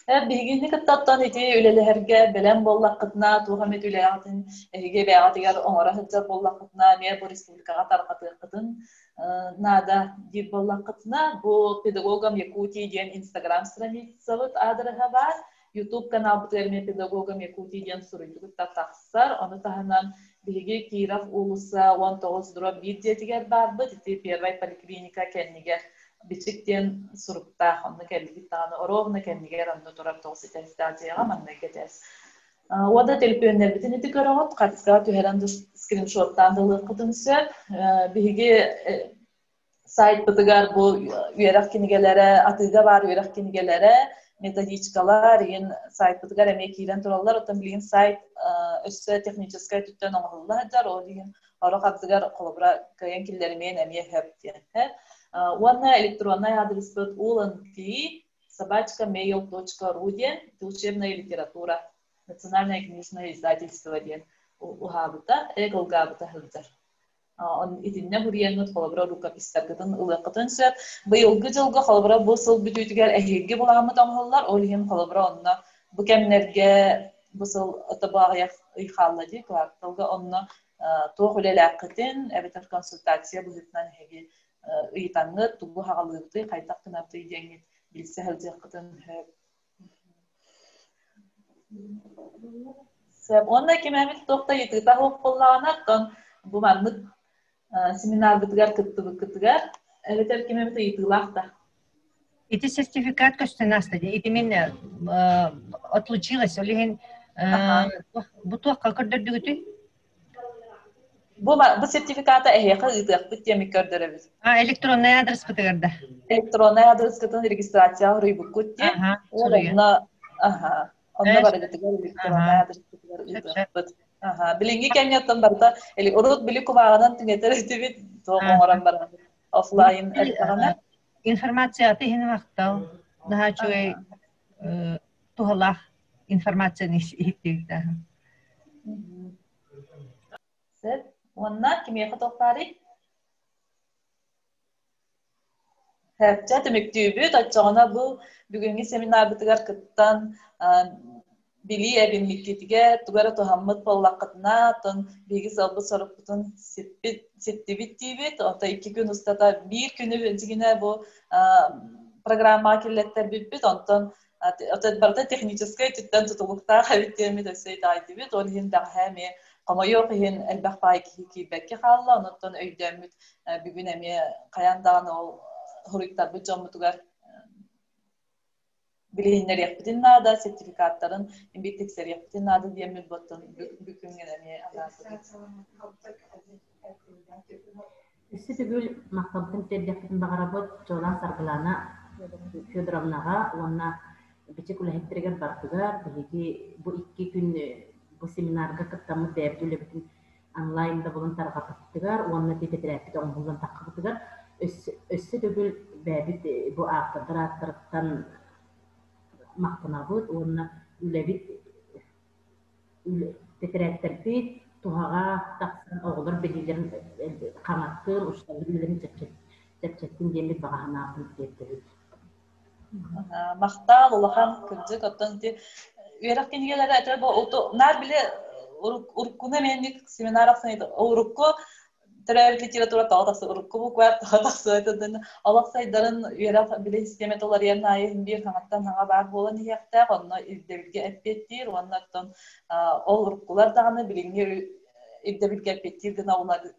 Speaker 1: Биһигини кытта оттон ити үлэлэһэргэ бэлэм буоллаххытына, туох эмит үлэҕитин эһиги бэйэҕитигэр оҥоро сылдьар буоллаххытына, эмиэ бу республикаҕа тарҕатыаххытын наада диир буоллаххытына, бу Педагогам Якутии диэн Инстаграм страницабыт аадырыһа баар. YouTube каналбытыгар эмиэ Педагогам Якутии диэн суруйдугут да тахсар. Ону таһынан биһиги Киров уулусса 19 дробь 1 дьиэтигэр баарбыт. Ити Первай поликлиника кэннигэр Бичик диэн суруктаах, онно кэллигит даҕаны оруобуна кэннигэр онно турар тоҕус итэстээх дьиэҕэ маҥнайгы этээс. Уода төлөпүөннэрбитин ити көрөҕүт, хартыскаҕа түһэрэн скриншоттаан да ылыаххытын сөп. Биһиги сайтпытыгар бу үөрэх кинигэлэрэ, атыыга баар үөрэх кинигэлэрэ, методичкалар игин сайтпытыгар эмиэ киирэн тураллар. Оттон билигин сайт өссө техническай өттүттэн оҥоһулла сылдьар, ол иһин Орох ардыгар холобура кыайан киллэримиэн эмиэ сөп диэн. Уонна электроннай аадырыспыт ulnp собачка mail.ru диэн учебная литература национальное книжное издательство диэн уһаабыта, эгылгаабыта сылдьар. Итиннэ буруйаҥҥыт холобура рукопистаргытын ылыаххытын сөп. Быйылгы дьылга холобура бу сыл бүтүүтүгэр эһиилги былааммыт оҥоһуллар, ол иһин холобура онно бу кэмнэргэ бу сыл ото аҕыйах ый хаалла дии кварталга онно туох үлэлээххитин эбэтэр консультация быһыытынан эһиги ыйытаҥҥыт тугу хаҕалыыбытый хайдах гынабытый диэҥҥит билсэ сылдьыаххытын сөп. Сөп. Уонна ким эмит туох да ыйытыыта суох буоллаҕына, оттон бу маннык семинарбытыгар кыттыбыккытыгар эбэтэр ким эмит ыйытыылаах да
Speaker 7: Ити сертификат көстөн ааста дии. Ити мин отлучилась, ол иһин бу туохха көрдөрдүгүтүй?
Speaker 1: Бу, бу сертификата эһиэхэ ыытыахпыт диэмик көрдөрөбүт.
Speaker 7: А, электронный адрес-кытыгар да.
Speaker 1: Электронный адрескытын регистрация суруйбуккут диэн. Онно, аха, онно барыгытыгар электронный адрескытыгар ыытыахпыт. Аха, билиҥҥи кэмҥэ оттон барыта урут били кумааҕынан түҥэтэр этибит, туох оҥорон баран офлайн эрдэҕинэ.
Speaker 7: Информацияты иһин махтал. Наһаа үчүгэй туһалаах информацияны иһиттибит
Speaker 1: Сөп. Уонна кимиэхэ туох баарый? Чэ, түмүктүүбүт. Оччоҕуна бу бүгүҥҥү семинарбытыгар кыттан билии эбиммиккитигэр тугу эрэ туһаммыт буоллаххытына, оттон биһиги сыалбыт-сорукпутун сиппит, ситтибит диибит. Оттон икки күн устата биир күнү дьиҥинэ бу программаҕа киллэттэрбиппит. Онтон барыта техническэй өттүттэн тутулуктаах эбит диэммит өссө итэҕэйдибит. Ол иһин бэҕэһээ эмиэ хомойуох иһин элбэх баай киһи киирбэккэ хаалла. Онуттан өйдөөммүт бүгүн эмиэ хайаан даҕаны ол суруйтарбыт дьоммутугар билиһиннэриэхпитин наада, сертификаттарын биир тиксэриэхпитин наада диэммит боттон бүгүҥҥэ эмиэ анаатыбыт.
Speaker 4: Өссө төгүл махталбытын тиэрдиэхпитин баҕарабыт Чуолаан Саргылаана Федоровнаҕа уонна Бичик үлэһиттэригэр барытыгар биһиги бу икки күн бу семинарга кыттаммыт бэйэбит үлэбитин онлайн да булан тарҕаппытыгар уонна ити тэтэрээппит оҥоһуллан таххыбытыгар өссө төгүл бэйэбит бу ааптардар ааттарыттан махтанабыт уонна үлэбит тэтэрээттэрбит туһаҕа тахсан оҕолор билиилэрин хаҥаттын, учууталлар үлэлэрин чэпчэттин диэммит баҕа санаабытын тиэрдэбит.
Speaker 1: Махтал улахан кырдьык оттон ити үөрэх кинигэлэрэ этэ бу наар били уруккуну эмиэ семинар ахсын урукку Төрөөбүт литература тоҕо тахса урукку буквар тоҕо тахсыбат олох сайдарын үөрэх билим систиэмэтэ уларыйан аайы биир хаҥаттан хаҥа баар буолан иһиэхтээх, онно ирдэбилгэ эппиэттиир уонна оттон ол уруккулар даҕаны билиҥҥи ирдэбилгэ эппиэттиир гына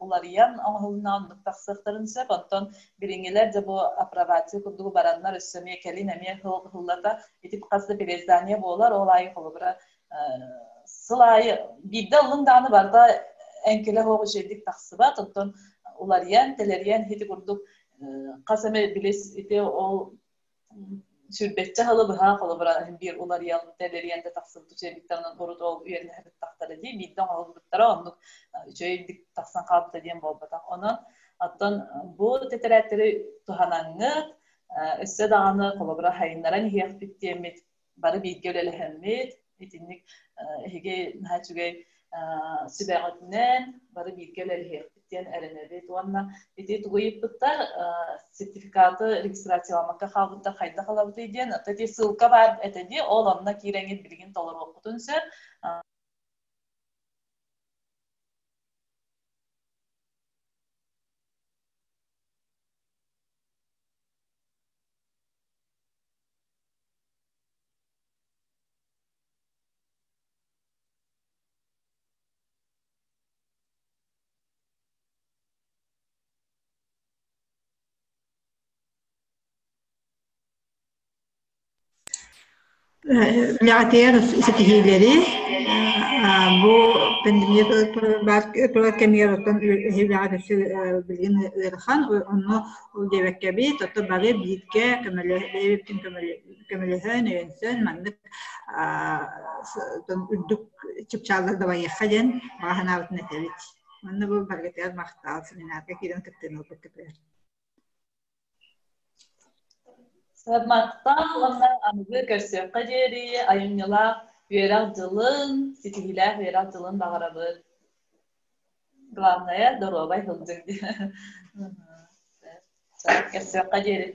Speaker 1: уларыйан оҥоһулунна оннук тахсыахтарын сөп. Онтон билиҥҥилэр дьэ бу апробация курдугу бараннар өссө эмиэ кэлин эмиэ хыллата ити хас да переиздание буолар, ол аайы холобура сыл аайы биирдэ ыллыҥ даҕаны барыта эҥкилэ суох үчүгэйдик тахсыбат, оттон уларыйан, тэлэрийэн ити курдук хас эмэ билис ити ол сүүрбэччэ сылы быһа холобура биир уларыйан, тэлэрийэн да тахсыбыт учебниктарынан урут ол үөрэнэһэбит тахтара дии, биирдэ оҥоһуллубуттара оннук үчүгэйдик тахсан хаалбыта диэн буолбатах. Онон оттон бу тэтэрээттэри туһанаҥҥыт, өссө даҕаны холобура хайыннаран иһиэхпит диэммит бары бииргэ үлэлэһэммит, итинник эһиги наһаа үчүгэй сүбэҕитинэн бары бииргэ үлэлэһиэхпит диэн эрэнэбит. Уонна ити тугу ыйыппыттар, сертификаты регистрацияламмакка хаалбыттар хайдах ылабытый диэн, ити ссылка баар этэ дии, ол онно киирэҥҥит билигин толоруоххутун сөп.
Speaker 2: Үлэҕитигэр ситиһиилэри бу пандемия турар кэмигэр оттон үлэҕит өссө билигин ыарахан онно ол диэбэккэбит оттон бары бииргэ бэйэбитин көмөлөһөн, өйөнсөн маннык үрдүк чыпчааллар дабайыахха диэн баҕа санаабытын этэбит. Манна бу баргытыгар махтал семинарга киирэн кыттыыны ылбыккытыгар.
Speaker 1: Махтал уонна аныгы көрсүөххэ диэри айымньылаах үөрэх дьылын, ситиһиилээх үөрэх дьылын баҕарабыт. Главное, доруобай сылдьыҥ. Көрсүөххэ диэри.